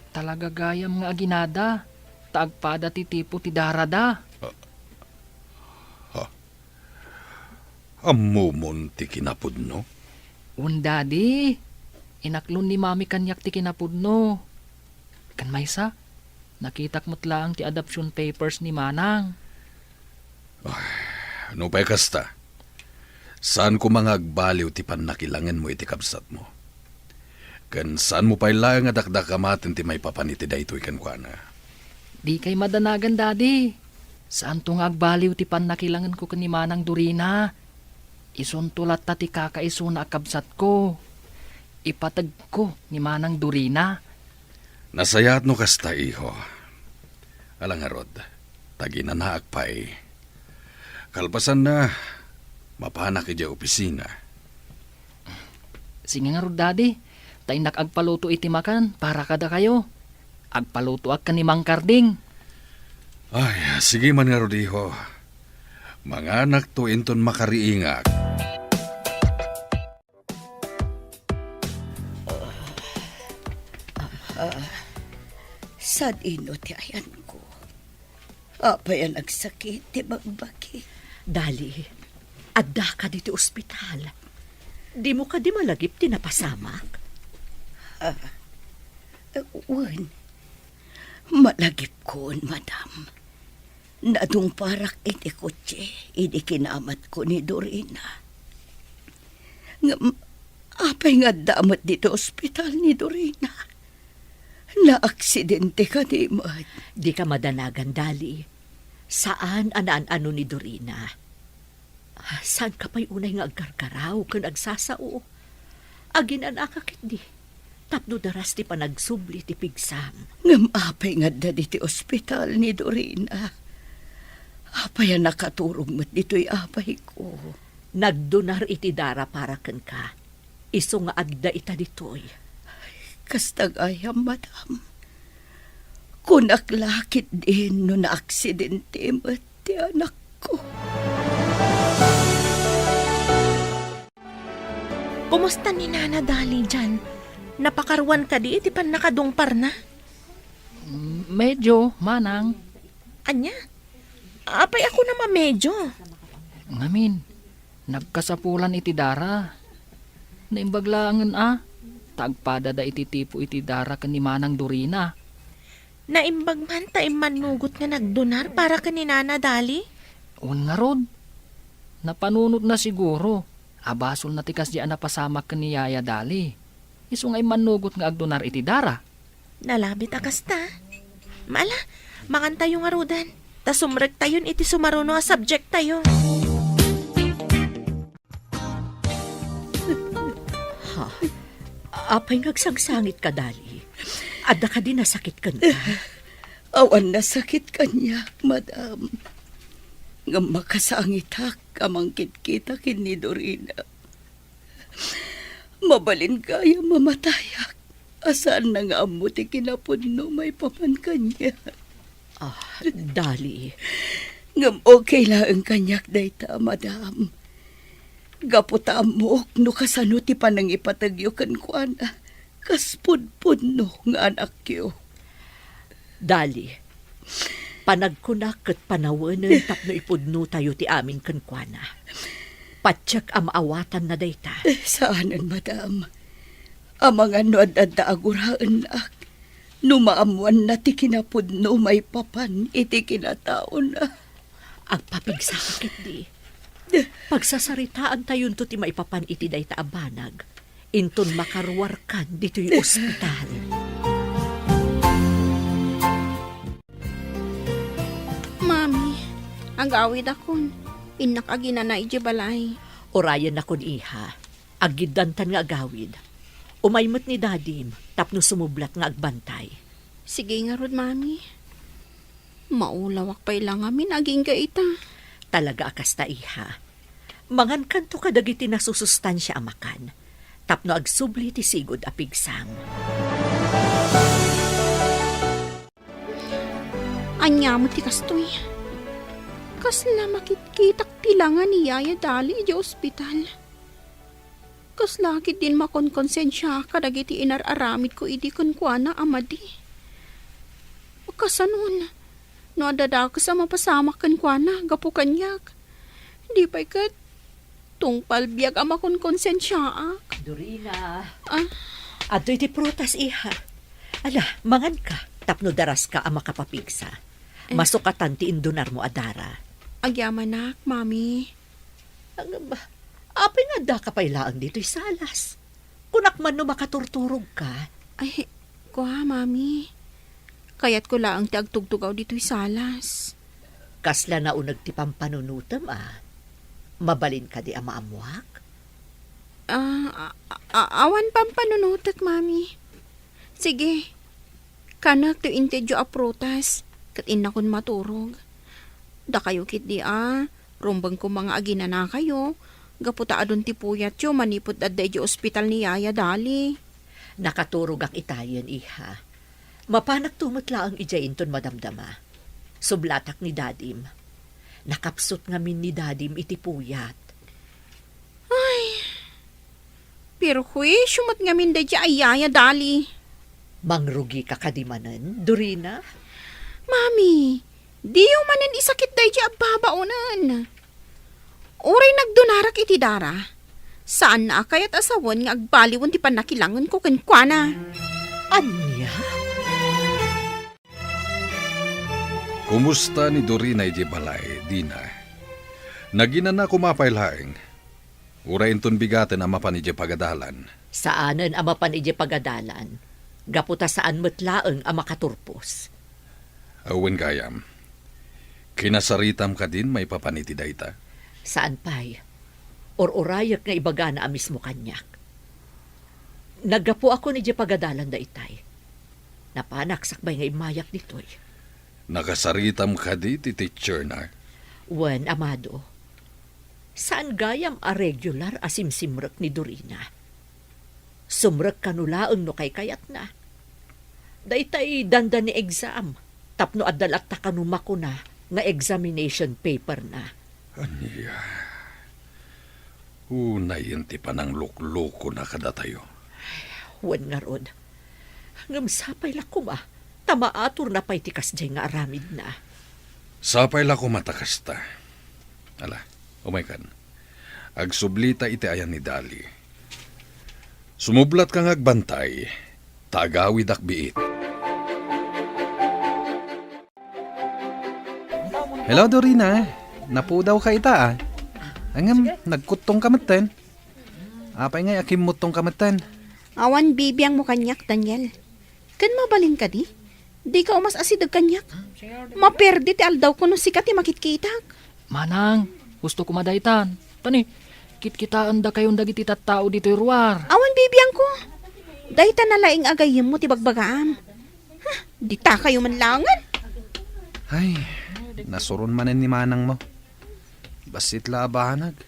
Talaga gayam nga aginada, ta agpada ti tipo ti darada. Ha? Ammomon ti kinapudno? Wen, Daddy. Inaklon ni Mami kaniak ti kinapudno. Ken maysa, nakitak met laeng ti adoption papers ni Manang. Ay, nupay kasta, saan koma nga agbaliw ti pannakilangenmo iti kabsatmo. Ken saanmo pay laeng a dakdakamaten ti maipapan iti daytoy kenkuana. Dikay madanagan, Daddy. Saanto nga agbaliw ti pannakilangenko ken ni Manang Dorina. Isunto latta ti kakaisuna a kabsatko. Ipategko ni Manang Dorina. Nasayaat no kasta, iho. Ala ngarud, taginanaak pay. Kalpasanna, mapanak idiay opisina. Sige ngarud, Daddy. Ta innak agpaluto iti makan para kadakayo. Agpalutoak ken ni Mang Karding. Ay, sige man ngarud, iho. Manganakto inton makariingak. Ah, sadino ti ayanko? Apay a nagsakit ti bagbagi? Dali, addaka ditoy ospital. Dimo kadi malagip ti napasamak? Ah, wen, malagipkon, madam. Nadungparak iti kotse idi kinamatko ni Dorina. Ngem, apay nga adda met ditoy ospital ni Dorina? Naaksidente kadi met? Dika madanagan, Dali. Saan a naan-ano ni Dorina. Saanka pay unay nga aggargaraw ken agsasao? Aginanaka ketdi tapno daras ti panagsubli ti pigsam. Ngem apay nga adda ditoy ospital ni Dorina? Apay a nakaturog met ditoy apayko? Nagdonar iti dara para kenka. Isu nga adda ita ditoy. Kasta gayam, madam. Kunak la ketdin no naaksidente met ti anakko. Kumusta ni Nana Dali dian? Napakaruan kadi iti pannakadungparna? Mm, medyo, manang. Ania? Apay a kunam a medyo? Ngamin, nagkasapulan iti dara. Naimbag laengen a, ta agpadada iti tipo iti dara ken ni Manang Dorina. Naimbag man ta immannugot nga nagdonar para ken ni Nana Dali? Wen ngarud, napanunotna siguro a basolna ti kasdi a napasamak ken ni Yaya Dali. Isu nga immannugot nga agdonar iti dara. Nalabit a kasta. Ala, mangantayo ngaruden, ta sumrektayon iti sumaruno a subjecttayo. Ha? Apay nga agsangsangitka, Dali? Adda kadi nasakit kenka? Awan nasakit kaniak, madam. Ngem makasangitak a mangkitkita ken ni Dorina. Mabalin gayam a matayak a saanna nga ammo ti kinapudno maipapan kaniak. Ah, Dali. Ngem okay laeng kaniak dayta, madam. Gapu ta ammok no kasano ti panangipategyo kenkuana kas pudpudno nga anakyo. Dali, panagkunak ket panawenen tapno ipudnotayo ti amin kenkuana. Patiek a maawatanna dayta. Eh, saanen, madam. Amangan no ad-adda a guraennak no maammoanna ti kinapudno maipapan iti kinataona. Agpapigsaka ketdi. Pagsasaritaantayonto ti maipapan iti dayta a banag, inton makaruarkan ditoy ospital. Mami, agawidakon. Innak aginana idiay balay. Urayennakon, iha. Aggiddantan nga agawid. Umay met ni Dadim tapno sumublat nga agbantay. Sige ngarud, Mami. Maulawak pay la ngamin agingga ita. Talaga a kasta, iha. Mangankanto kadagiti nasusustansia a makan tapno agsubli ti sigud a pigsam. Ania met ti kastoy? Kasla makitkitak ti langa ni Yaya Dali idiay ospital. Kasla ketdin makonkonsensia kadagiti inar-aramidko idi kenkuana a madi. Kasanon, no adda dakes a mapasamak kenkuana gapu kaniak, di pay ket tungpal biag a makonkonsensiaak. Dorina. Ah? Adtoy ti prutas, iha. Ala, manganka, tapno daraska a makapapigsa. Eh. Masukatan ti indunarmo a dara. Agyamanak, Mami. Ngem, apay nga addaka pay laeng ditoy salas? Kunak man no makaturturogka. Ay, kua, Mami. Kayatko laeng ti agtugtugaw ditoy salas. Kasla nauneg ti pampanunotem, a? Mabalin kadi a maammoak? Ah, a-, a-, awan pampanunotek, Mami. Sige, kanek ti intedyo a prutas, ket innakon maturog. Dakayo ketdi a, rumbeng koma nga aginanakayo, gapu ta adun ti puyatyo manipud adda idiay ospital ni Yaya Dali. Nakaturogak itayen, iha. Mapanakto met laeng idiay inton madamdama. Sublatak ni Dadim. Nakapsut ngamin ni Dadim iti puyat. Ay, perhuisio met ngamin daydiay a Yaya Dali. Mangrugika kadi manen, Dorina? Mami, diyo manen isakit daydiay a babaonen. Uray nagdunarak iti dara, saanna a kayat a sawen nga agbaliwen ti pannakilangenko kenkuana. Ania? Kumusta ni Dorina idiay balay, Dina? Naginana koma pay laeng? Uray inton bigaten a mapan idiay pagadalan? Saanen a mapan idiay pagadalan, gapu ta saan met laeng a makaturpos. Awan gayam. Kinasaritam kadin maipapan iti dayta? Saan pay. Ur-urayek nga ibagana a mismo kaniak. Naggapuakon idiay pagadalan daytay. Napanak sakbay nga immayak ditoy. Nakasaritam kadi ti teacher na? Wen, Amado. Saan gayam a regular a simsimrek ni Dorina. Sumrek kano laeng no kaykayatna. Daytay dandani exam, tapno adda latta kano makuna nga examination paper na. Ania? Unayen ti panangluklukona kadatayo. Wen ngarud. Ngem sapay la koma, ta maaturna pay ti kasdiay nga aramidna. Sapay la koma ta kasta. Ala, umaykan. Agsublita iti ayan ni Dali. Sumublatka nga agbantay, ta agawidak biit. Hello, Dorina. Napudawka ita, a. Ngem, nagkuttongka metten. Apay ngay a kimmuttongka metten? Awan bibiangmo kaniak, Daniel. Ken mabalin kadi? Dika umas-asideg kaniak. Maperdi ti aldawko no sika ti makitkitak. Manang, husto koma daytan. Tani, kitkitaendakayon dagiti tattao ditoy ruar. Awan bibiangko. Dayta nalaing a gayyemmo ti bagbagaam. Huh, ditakayo man laengen. Ay, nasuron manen ni manangmo. Bassit la a banag.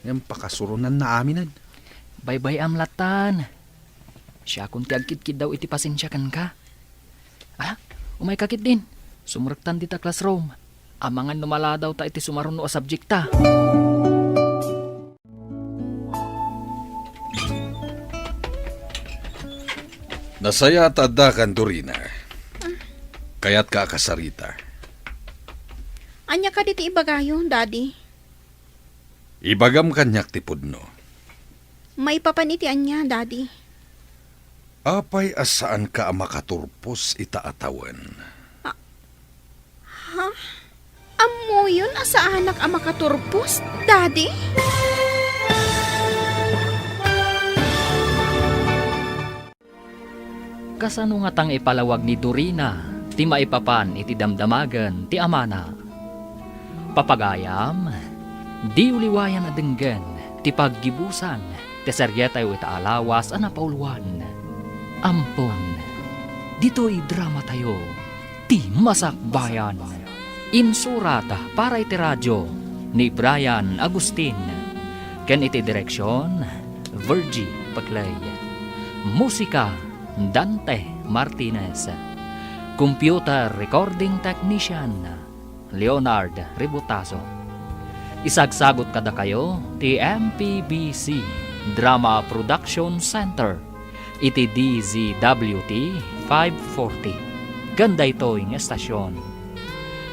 Ngem pakasuronnanna aminen. Baybay-am lattan. Siakon ti agkitkiddaw iti pasensia kenka. Ala, umayka ketdin. Sumrektan dita classroom. Amangan no maladawta iti sumaruno a subjekta. Nasayaat ta addakan, Dorina. Kayatka a kasarita. Ania kadi ti ibagayo, Daddy? Ibagam kaniak ti pudno. Maipapan iti ania, Daddy? Apay a saanka a makaturpos ita a tawen? Ah, ha? Ammoyon a saanak a makaturpos, Daddy? Kasano ngata nga ipalawag ni Dorina ti maipapan iti damdamagen ti amana? Papagayam, diyo liwayan a denggen ti paggibusan ti serietayo ita a lawas a napauluan. Ampon, ditoy dramatayo, Ti Masakbayan. Insurat para iti radio ni Brian Agustin. Ken iti direksion, Virgie Paclay. Musika, Dante Martinez. Computer recording technician, Leonard Ributaso. Isagsagut kadakayo ti M P B C Drama Production Center iti D Z W T five forty. Ken daytoy nga estasion,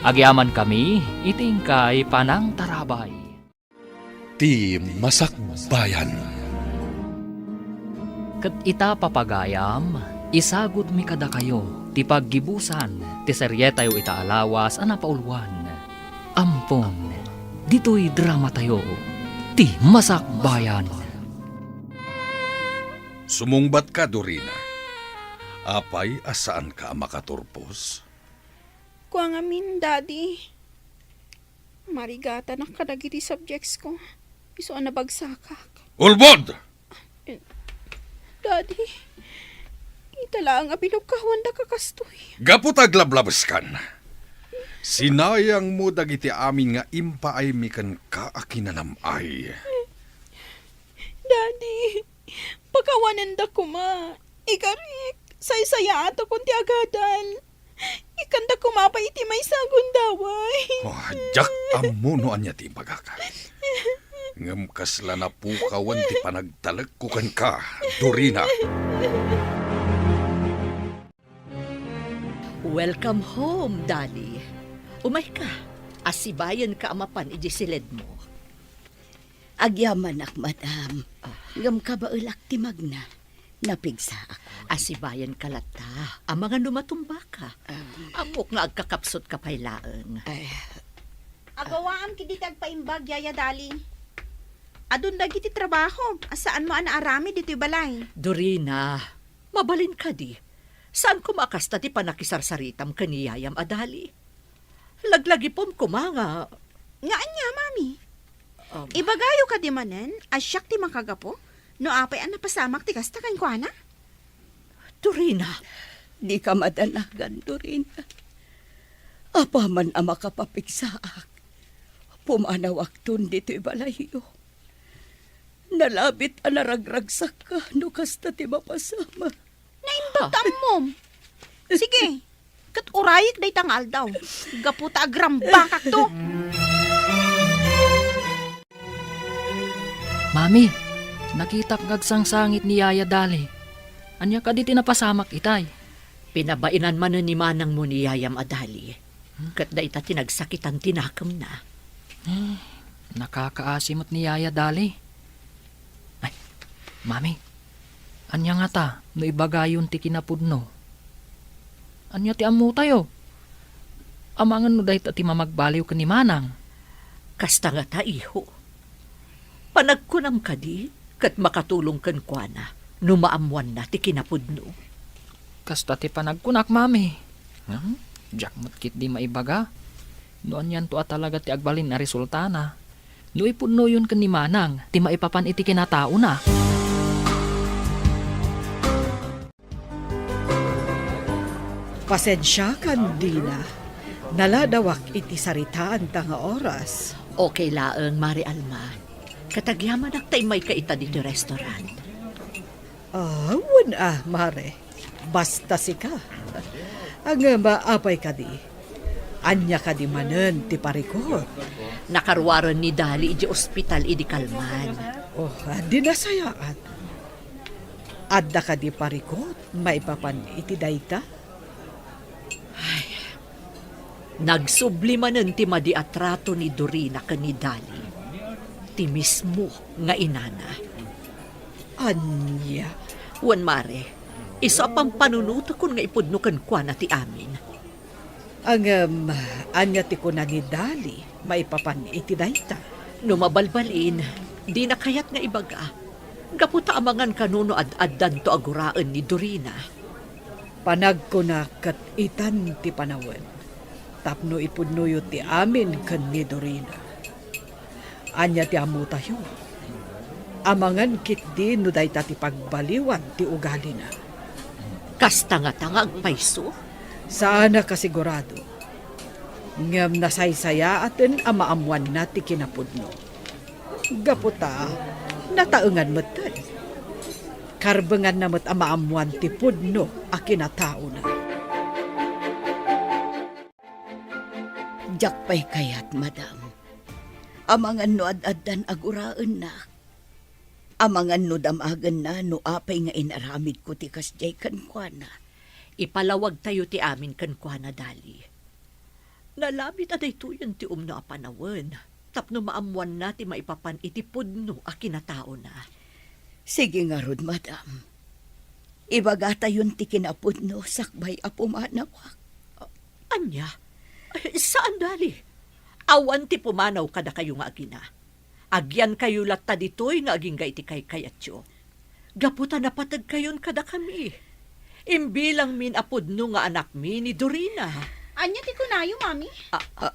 agyamankami iti inkay panangtarabay. Ti Masakbayan. Ket ita, papagayam, isagudmi kadakayo ti paggibusan ti serietayo ita a lawas a napauluan. Ampon, ditoy dramatayo, Ti Masakbayan. Sumungbatka, Dorina. Apay a saanka a makaturpos? Kua ngamin, Daddy. Marigatanak kadagiti subjects ko. Isu a nabagsakak. Ulbod! Daddy, kita laeng a binukkawan da ka kastoy. Gapu ta aglablabeskan, sinayangmo dagiti amin nga impaaymi kenka a kinanam-ay. Daddy, pakawanenda koma. Ikarik, saysayaatakon ti agadal. Ikkanda koma pay iti maysa a gundaway. Oh, diak ammo no ania ti ibagak. Ngem kasla napukawan ti panagtalekko kenka, Dorina. Welcome home, Dali. Umayka, asibayenka a mapan idiay siledmo. Agyamanak, madam. Ah. Ngem kabaelak ti magna. Napigsaak. Asibayenka latta, amangan no matumbaka. Ah. Ammok nga agkakapsutka pay laeng. Ay. Agawaam ketdi ti agpaimbag, Yaya Dali. Adun dagiti trabahom a saanmo a naaramid ditoy balay. Dorina, mabalin kadi. Saan koma a kasta ti panakisarsaritam ken ni yayam a Dali? Laglagipem koma nga. Nga ania, Mami? Um. Ibagayo kadi manen a siak ti makagapu no apay a napasamak ti kasta kenkuana? Dorina. Dika madanagan, Dorina. Apaman a makapapigsaak, pumanawakton ditoy balayyo. Nalabit a naragragsakka no kasta ti mapasamak. Naimbag ta ammom. Sige, ket urayek dayta nga aldaw. Gapu ta agrambakakto. Mami, nakitak nga agsangsangit ni Yaya Dali. Ania kadi ti napasamak itay? Pinabaenan manen ni manangmo ni yayam a Dali. Ket dayta ti nagsakitan ti nakemna. Eh, nakakaasi met ni Yaya Dali. Ay, Mami, ania ngata no ibagayon ti kinapudno? Ania ti ammotayo? Amangan no dayta ti mamagbaliw ken ni Manang. Kasta ngata, iho. Panagkunam kadi, ket makatulong kenkuana no maammoanna ti kinapudno. Kasta ti panagkunak, Mami. Hmm? Diak met ketdi maibaga no anianto a talaga ti agbalin a resultana no ipudnoyon ken ni Manang ti maipapan iti kinataona. Pasensiakan, Dina. Naladawak iti saritaanta nga oras. Okay laeng, Mare Alma. Ket agyamanak ta immayka ita ditoy restaurant. Ah, wen a, Mare. Basta sika. Ngem, apay kadi? Ania kadi manen ti parikut? Nakaruaren ni Dali idiay ospital idi kalman. Oh, di nasayaat. Adda kadi parikut maipapan iti dayta? Ay, nagsubli manen ti madi a trato ni Dorina ken ni Dali, ti mismo nga inana. Ania? Wen, Mare, isu a pampanunotekon nga ipudno kenkuana ti amin. Ngem, ania ti kuna ni Dali maipapan iti dayta? No mabalbalin, dina kayat nga ibaga. Gapu ta amangan kano no ad-addanto a guraen ni Dorina. Panagkuna ket itan ti panawen tapno ipudnoyo ti amin ken ni Dorina. Ania ti ammotayo? Amangan ketdi no dayta ti pagbaliwan ti ugalina. Kasta ngata nga agpayso? Saanak a sigurado. Ngem nasaysayaaten a maammoanna ti kinapudno. Gapu ta nataengan metten. Karbenganna met a maammoan ti pudno a kinataona. Diak pay kayat, madam. Amangan no ad-addan a guraennak. Amangan no damagenna no apay nga inaramidko ti kasdiay kenkuana. Ipalawagtayo ti amin kenkuana, Dali. Nalabit a daytoyen ti umno a panawen tapno maammoanna ti maipapan iti pudno a kinataona. Sige ngarud, madam. Ibagatayon ti kinapudno sakbay a pumanawak. Ania? Ay, saan, Dali. Awan ti pumanaw kadakayo nga agina. Agyankayo latta ditoy nga agingga iti kaykayatyo. Gapu ta napategkayon kadakami. Imbilangmin a pudno nga anakmi ni Dorina. Ania ti kunayo, Mami? Ah, ah.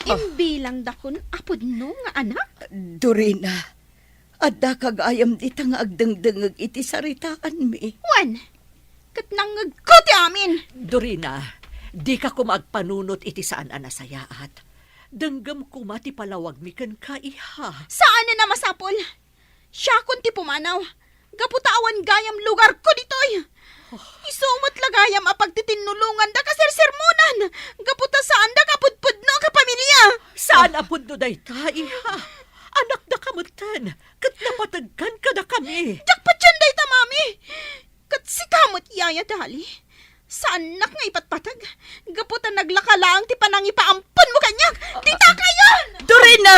Imbilangdakon a pudno nga anak? Dorina, addaka gayam dita nga agdengdengngeg iti saritaanmi. Wen, ket nangngegko ti amin. Dorina, dika koma agpanunot iti saan a nasayaat. Denggem koma ti palawagmi kenka, iha. Saanen a masapul. Siakon ti pumanaw. Gapu ta awan gayam lugarko ditoy. Isu met la gayam a pagtitinulongan da kasersermonan. Gapu ta saan da kapudpudno a kapamilya. Saan a pudno dayta, iha. Anakdaka metten, ket napategkan kadakami. Diak patien dayta, Mami. Ket sika met, Yaya Dali. Saannak nga ipatpateg. Gapu ta naglaka laeng ti panangipaamponmo kaniak. Dita kayon! Dorina!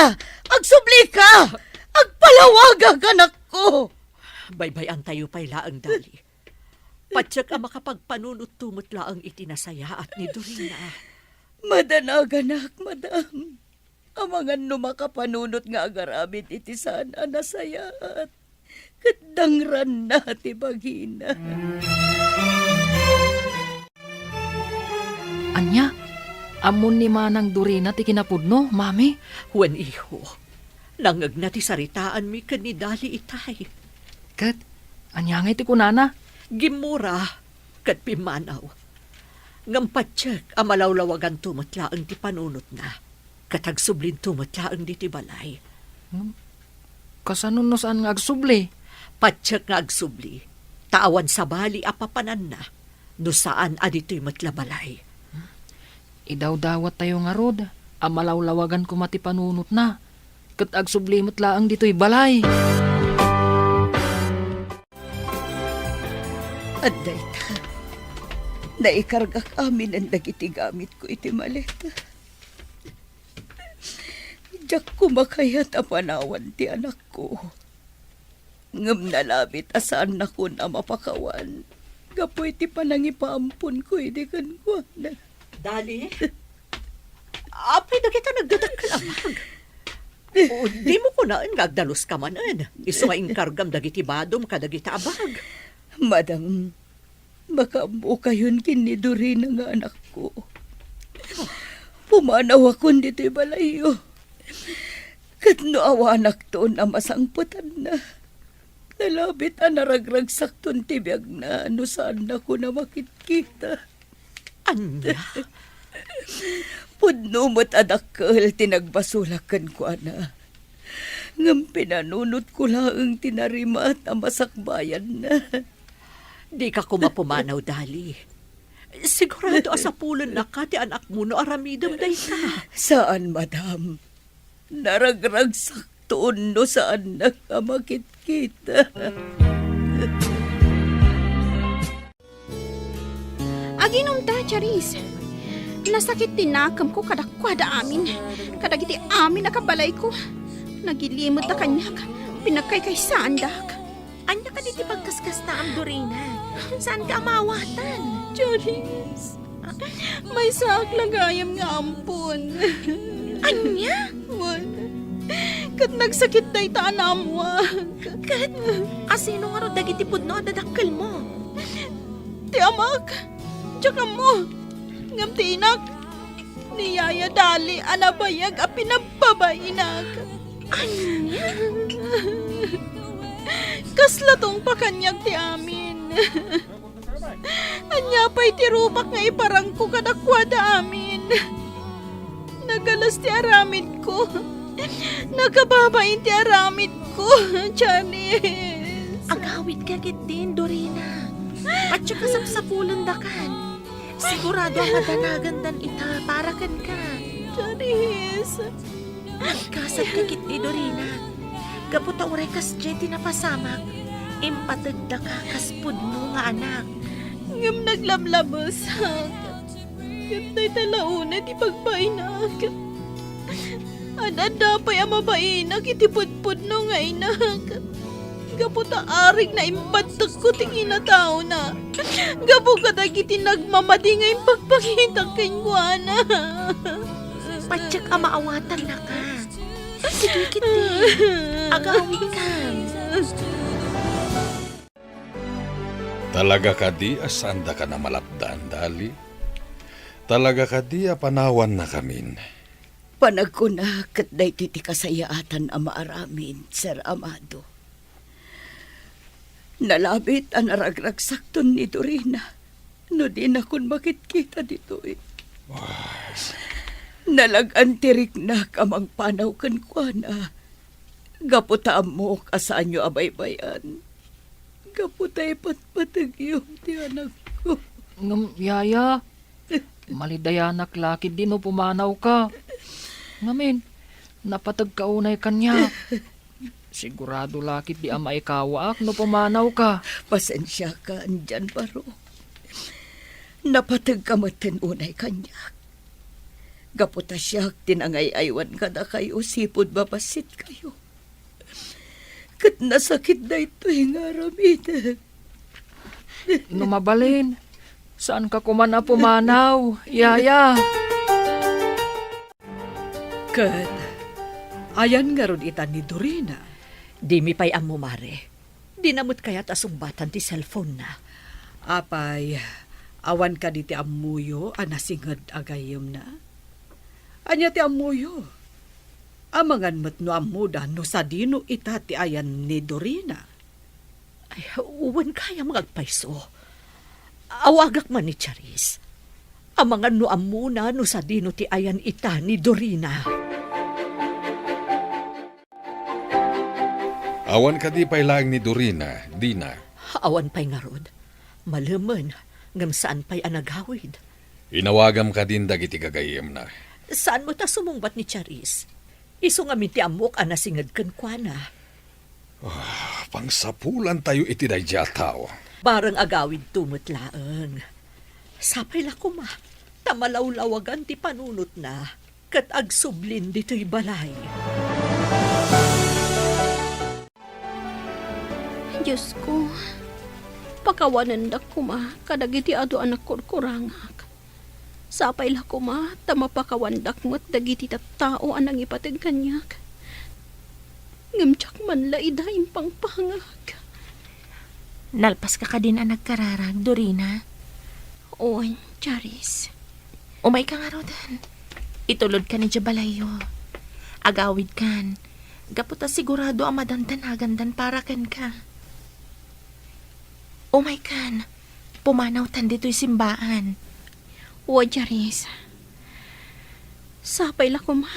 Agsublika! Agpalawagak, anakko! Baybay-antayo pay laeng, Dali. Patiek a makapagpanunotto met laeng iti nasayaat ni Dorina. Madanaganak, madam. Amangan no makapanunot nga agaramid iti saan a nasayaat, ket dangranna ti bagina. Ania? Ammon ni Manang Dorina ti kinapudno, Mami? Wen, iho. Nangngegna ti saritaanmi ken ni Dali itay. Ket ania ngay ti kunana? Gimmura ket pimmanaw. Ngem patiek a malawlawaganto met laeng ti panunotna, ket agsublinto met laeng ditoy balay. Ngem kasano no saan nga agsubli? Patiek nga agsubli, ta awan sabali a papananna no saan a ditoy met la balay. Idawdawattayo ngarud a malawlawagan koma ti panunotna, ket agsubli met laeng ditoy balay. Adda ita, naikargak aminen dagiti gamitko iti maleta. Diak koma kayat a panawan ti anakko. Ngem nalabit a saannakon a mapakawan gapu iti panangipaamponko idi kenkuana. Dali? Apay dagita nagdadakkel a bag? O, dimo kunaen nga agdaluska manen, isu nga inkargam dagiti badom kadagita a bag. Madam, makaammokayon ken ni Dorina nga anakko. Pumanawakon ditoy balayyo. Ket no awanakton a masangpetanna, nalabit a naragragsakton ti biagna no saannakon a makitkita. Ania? Pudno met a dakkel ti nagbasolak kenkuana. Ngem pinanunotko laeng ti narimat a masakbayanna. Dika koma pumanaw, Dali. Sigurado a sapulennaka ti anakmo no aramidem dayta. Saan, madam. Naragragsakton no saannak a makitkita. Aginumta, Charis. Nasakit ti nakemko kadakuada amin, kadagiti amin a kabalayko. Nagilimedda kaniak, pinagkaykaysaandak. Ania kadi ti pagkaskastaam, Dorina? Saanka a maawatan? Charis, Maysaak la gayam nga ampon. Ania? Wen, ket nagsakit dayta a naammoak. Ket asino ngarud dagiti pudno a dadakkelmo? Ti amak, diak ammo. Ngem ti inak, ni Yaya Dali a nabayag a pinagbabainak. Ania? Kasla tungpa kaniak ti amin. Ania pay ti rupak nga iparangko kadakuada amin? Nagalas ti aramidko. Nakababain ti aramidko, Janice. Agawidka ketdin, Dorina. Patyo kasapsapulendakan. Sigurado a madanagandan ita para kenka. Janice. Nagkasat ka ketdi, Dorina. Gapu ta uray kasdiay ti napasamak, impategdaka kas pudno nga anak. Ngem naglablabesek. Ket dayta la unay ti pagbainak. Ad-adda pay a mabainak iti pudpudno nga inak. Gapu ta arigna imbadtekko ti kinataona. Gapu kadagiti nagmamadi nga impagpangitak kenkuana. Patiek a maawatannaka. Sige ketdi. Agawidkan. Talaga kadi a saandaka a malapdan, Dali? Talaga kadi a panawannakamin? Panagkuna ket daytoy ti kasayaatan a maaramid, Sir Amado. Nalabit a naragragsakton ni Dorina no dinakon makitkita ditoy. Ah. Nalag-an ti riknak a mangpanaw kenkuana. Gapu ta ammok a saanyo a baybay-an. Gapu ta ipatpategyom ti anakko. Ngem, Yaya, malidayanak la ketdi no pumanawka. Ngamin, napategka unay kaniak. Sigurado la ketdi a maikawaak no pumanawka. Pasensiakan diay baro. Napategka metten unay kaniak. Gapu ta siak ti nangay-aywan kadakayo sipud mabassit kayo. Ket nasakit daytoy nga aramidek. No mabalin, saanka koman a pumanaw, Yaya. Ket ayan ngarud ita ni Dorina? Dimi pay ammo, Mare. Dina met kayat a sungbatan ti cellphone-na. Apay, awan kadi ti ammoyo a nasinged a gayyemna? Ania ti ammoyo? Amangan met no ammoda no sadino ita ti ayan ni Dorina. Ay, wen gayam nga agpayso. Awagak man ni Charis. Amangan no ammona no sadino ti ayan ita ni Dorina. Awan kadi pay laeng ni Dorina, Dina? Awan pay ngarud. Malemen, ngem saan pay a nagawid. Inawagam kadin dagiti gagayyemna. Saan met a sumungbat ni Charis? Isu ngamin ti ammok a nasinged kenkuana. Ah, pangsapulantayo iti daydiay a tao. Bareng agawidto met laeng. Sapay la koma, ta malawlawagan ti panunotna, ket agsublin ditoy balay. Diosko, pakawanendak koma kadagiti adu a nagkurkurangak. Sapay la koma ta mapakawandak met dagiti tattao a nangipateg kaniak. Ngem diak man la ida impangpangag. Nalpaska kadin a nagkararag, Dorina? Wen, Charis. Umayka ngaruden. Itulodkan idiay balayyo. Agawidkan. Gapu ta sigurado a madandanagandan para kenka. Umaykan, pumanawtan ditoy simbaan. Wen, Charis. Sapay la koma,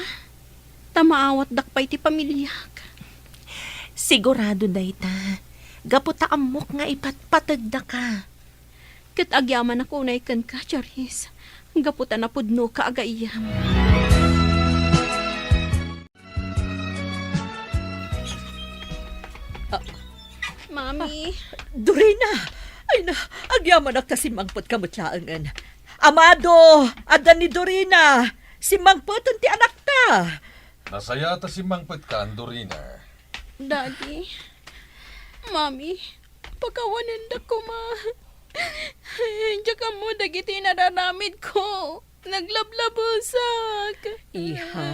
ta maawatdak pay ti pamiliak. Sigurado dayta, gapu ta ammok nga ipatpategdaka. Ket agyamanak unay kenka, Charis, gapu ta napudnoka a gayyem. Ah. Mami. Ah, Dorina! Ay na, agyamanak ta simmangpetka met laengen. Amado, adda ni Dorina! Simmangpeten ti anakta! Nasayaat ta simmangpetkan, Dorina. Daddy, Mami, pakawanendak koma. diak ammo dagiti inararamidko. Naglablabusak. Iha,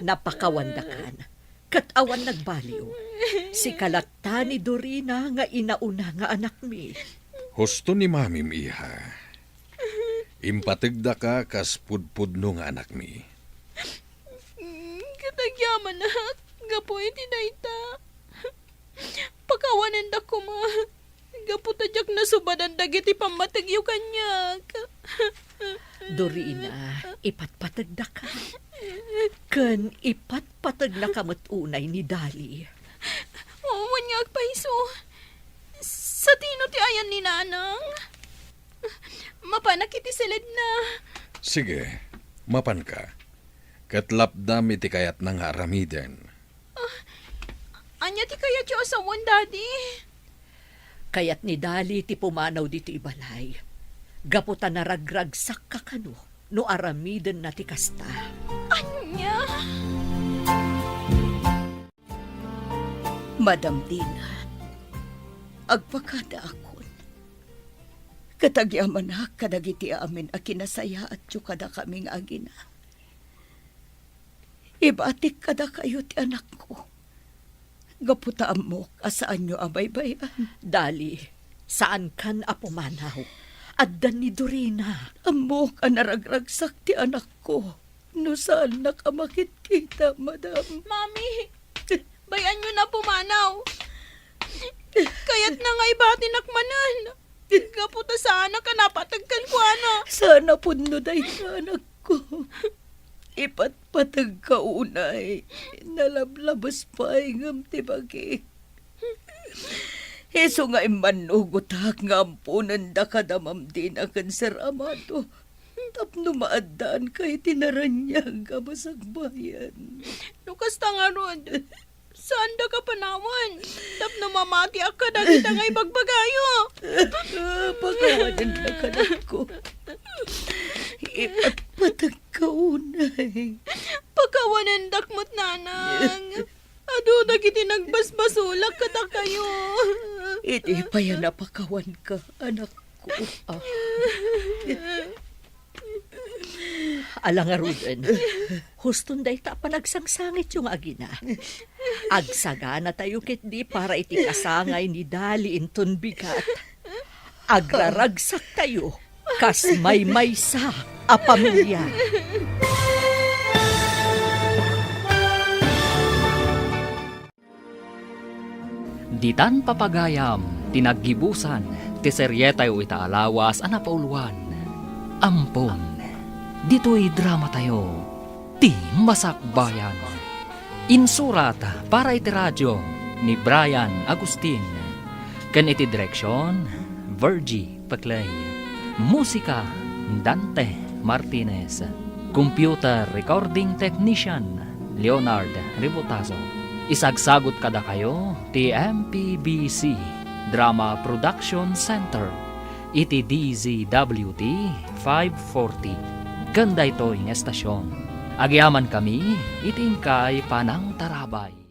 napakawandakan. Ket awan nagbaliw. Sika latta ni Dorina nga inauna nga anakmi. Husto ni Mamim, iha. Impategdaka kas pudpudno nga anakmi. Mm, ket agyamanak, gapu iti dayta. Pakawanendak koma, gapu ta diak nasubadan dagiti pammategyo kaniak. Dorina, ipatpategdaka. Ken ipatpategnaka met unay ni Dali. Wen nga agpayso. Satino ti ayan ni Nanang? Mapanak iti siledna. Sige, mapanka. Ket lapdam iti kayatna nga aramiden. Ah, ania ti kayatyo a sawen, Daddy? Kayat ni Dali ti pumanaw ditoy balay. Gapu ta naragragsakka kano no aramidenna ti kasta. Ania? Madam Dina, agpakadaakon. Ket agyamanak kadagiti amin a kinasayaatyo kadakami nga agina. Ibatik kadakayo ti anakko. Gapu ta ammok a saanyo a baybay-an. Dali, saankan a pumanaw. Adda ni Dorina. Ammok a naragragsak ti anakko no saannak a makitkita, madam. Mami, bay-anyo na pumanaw. Kayatna nga ibatinak manen. Gapu ta saanak a napateg kenkuana. Saan a pudno dayta, anakko. Ipatpategka unay. Nalablabes pay ngem ti bagik. Isu nga immannugotak nga amponendaka da Ma'am Dina ken Sir Amado tapno maaddaanka iti naraniag a masakbayan. No kasta ngarud, saandaka panawen tapno mamatiak kadagita nga ibagbagayo. Pakawanendak, anakko. Ipatpategka unay. Pakawanendak met, Nanang. Adu dagiti nagbasbasolak kadakayo. Idi pay a napakawanka, anakko. Ah. Ala ngaruden, huston dayta a panagsangsangityo nga agina. Agsaganatayo ketdi para iti kasangay ni Dali inton bigat. Agraragsaktayo kas maymaysa a pamilia. Ditan papagayam ti naggibusan ti serietayo ita a lawas a napauluan. Ampon, ditoy dramatayo, Ti Masakbayan. Insurat para iti radio ni Brian Agustin, ken iti direksion, Virgie Peclay. Musika, Dante Martinez. Computer recording technician, Leonard Ributazo. Isagsagut kadakayo ti M P B C Drama Production Center iti D Z W T five forty. Ken daytoy nga estasion, agyamankami iti inkay panangtarabay.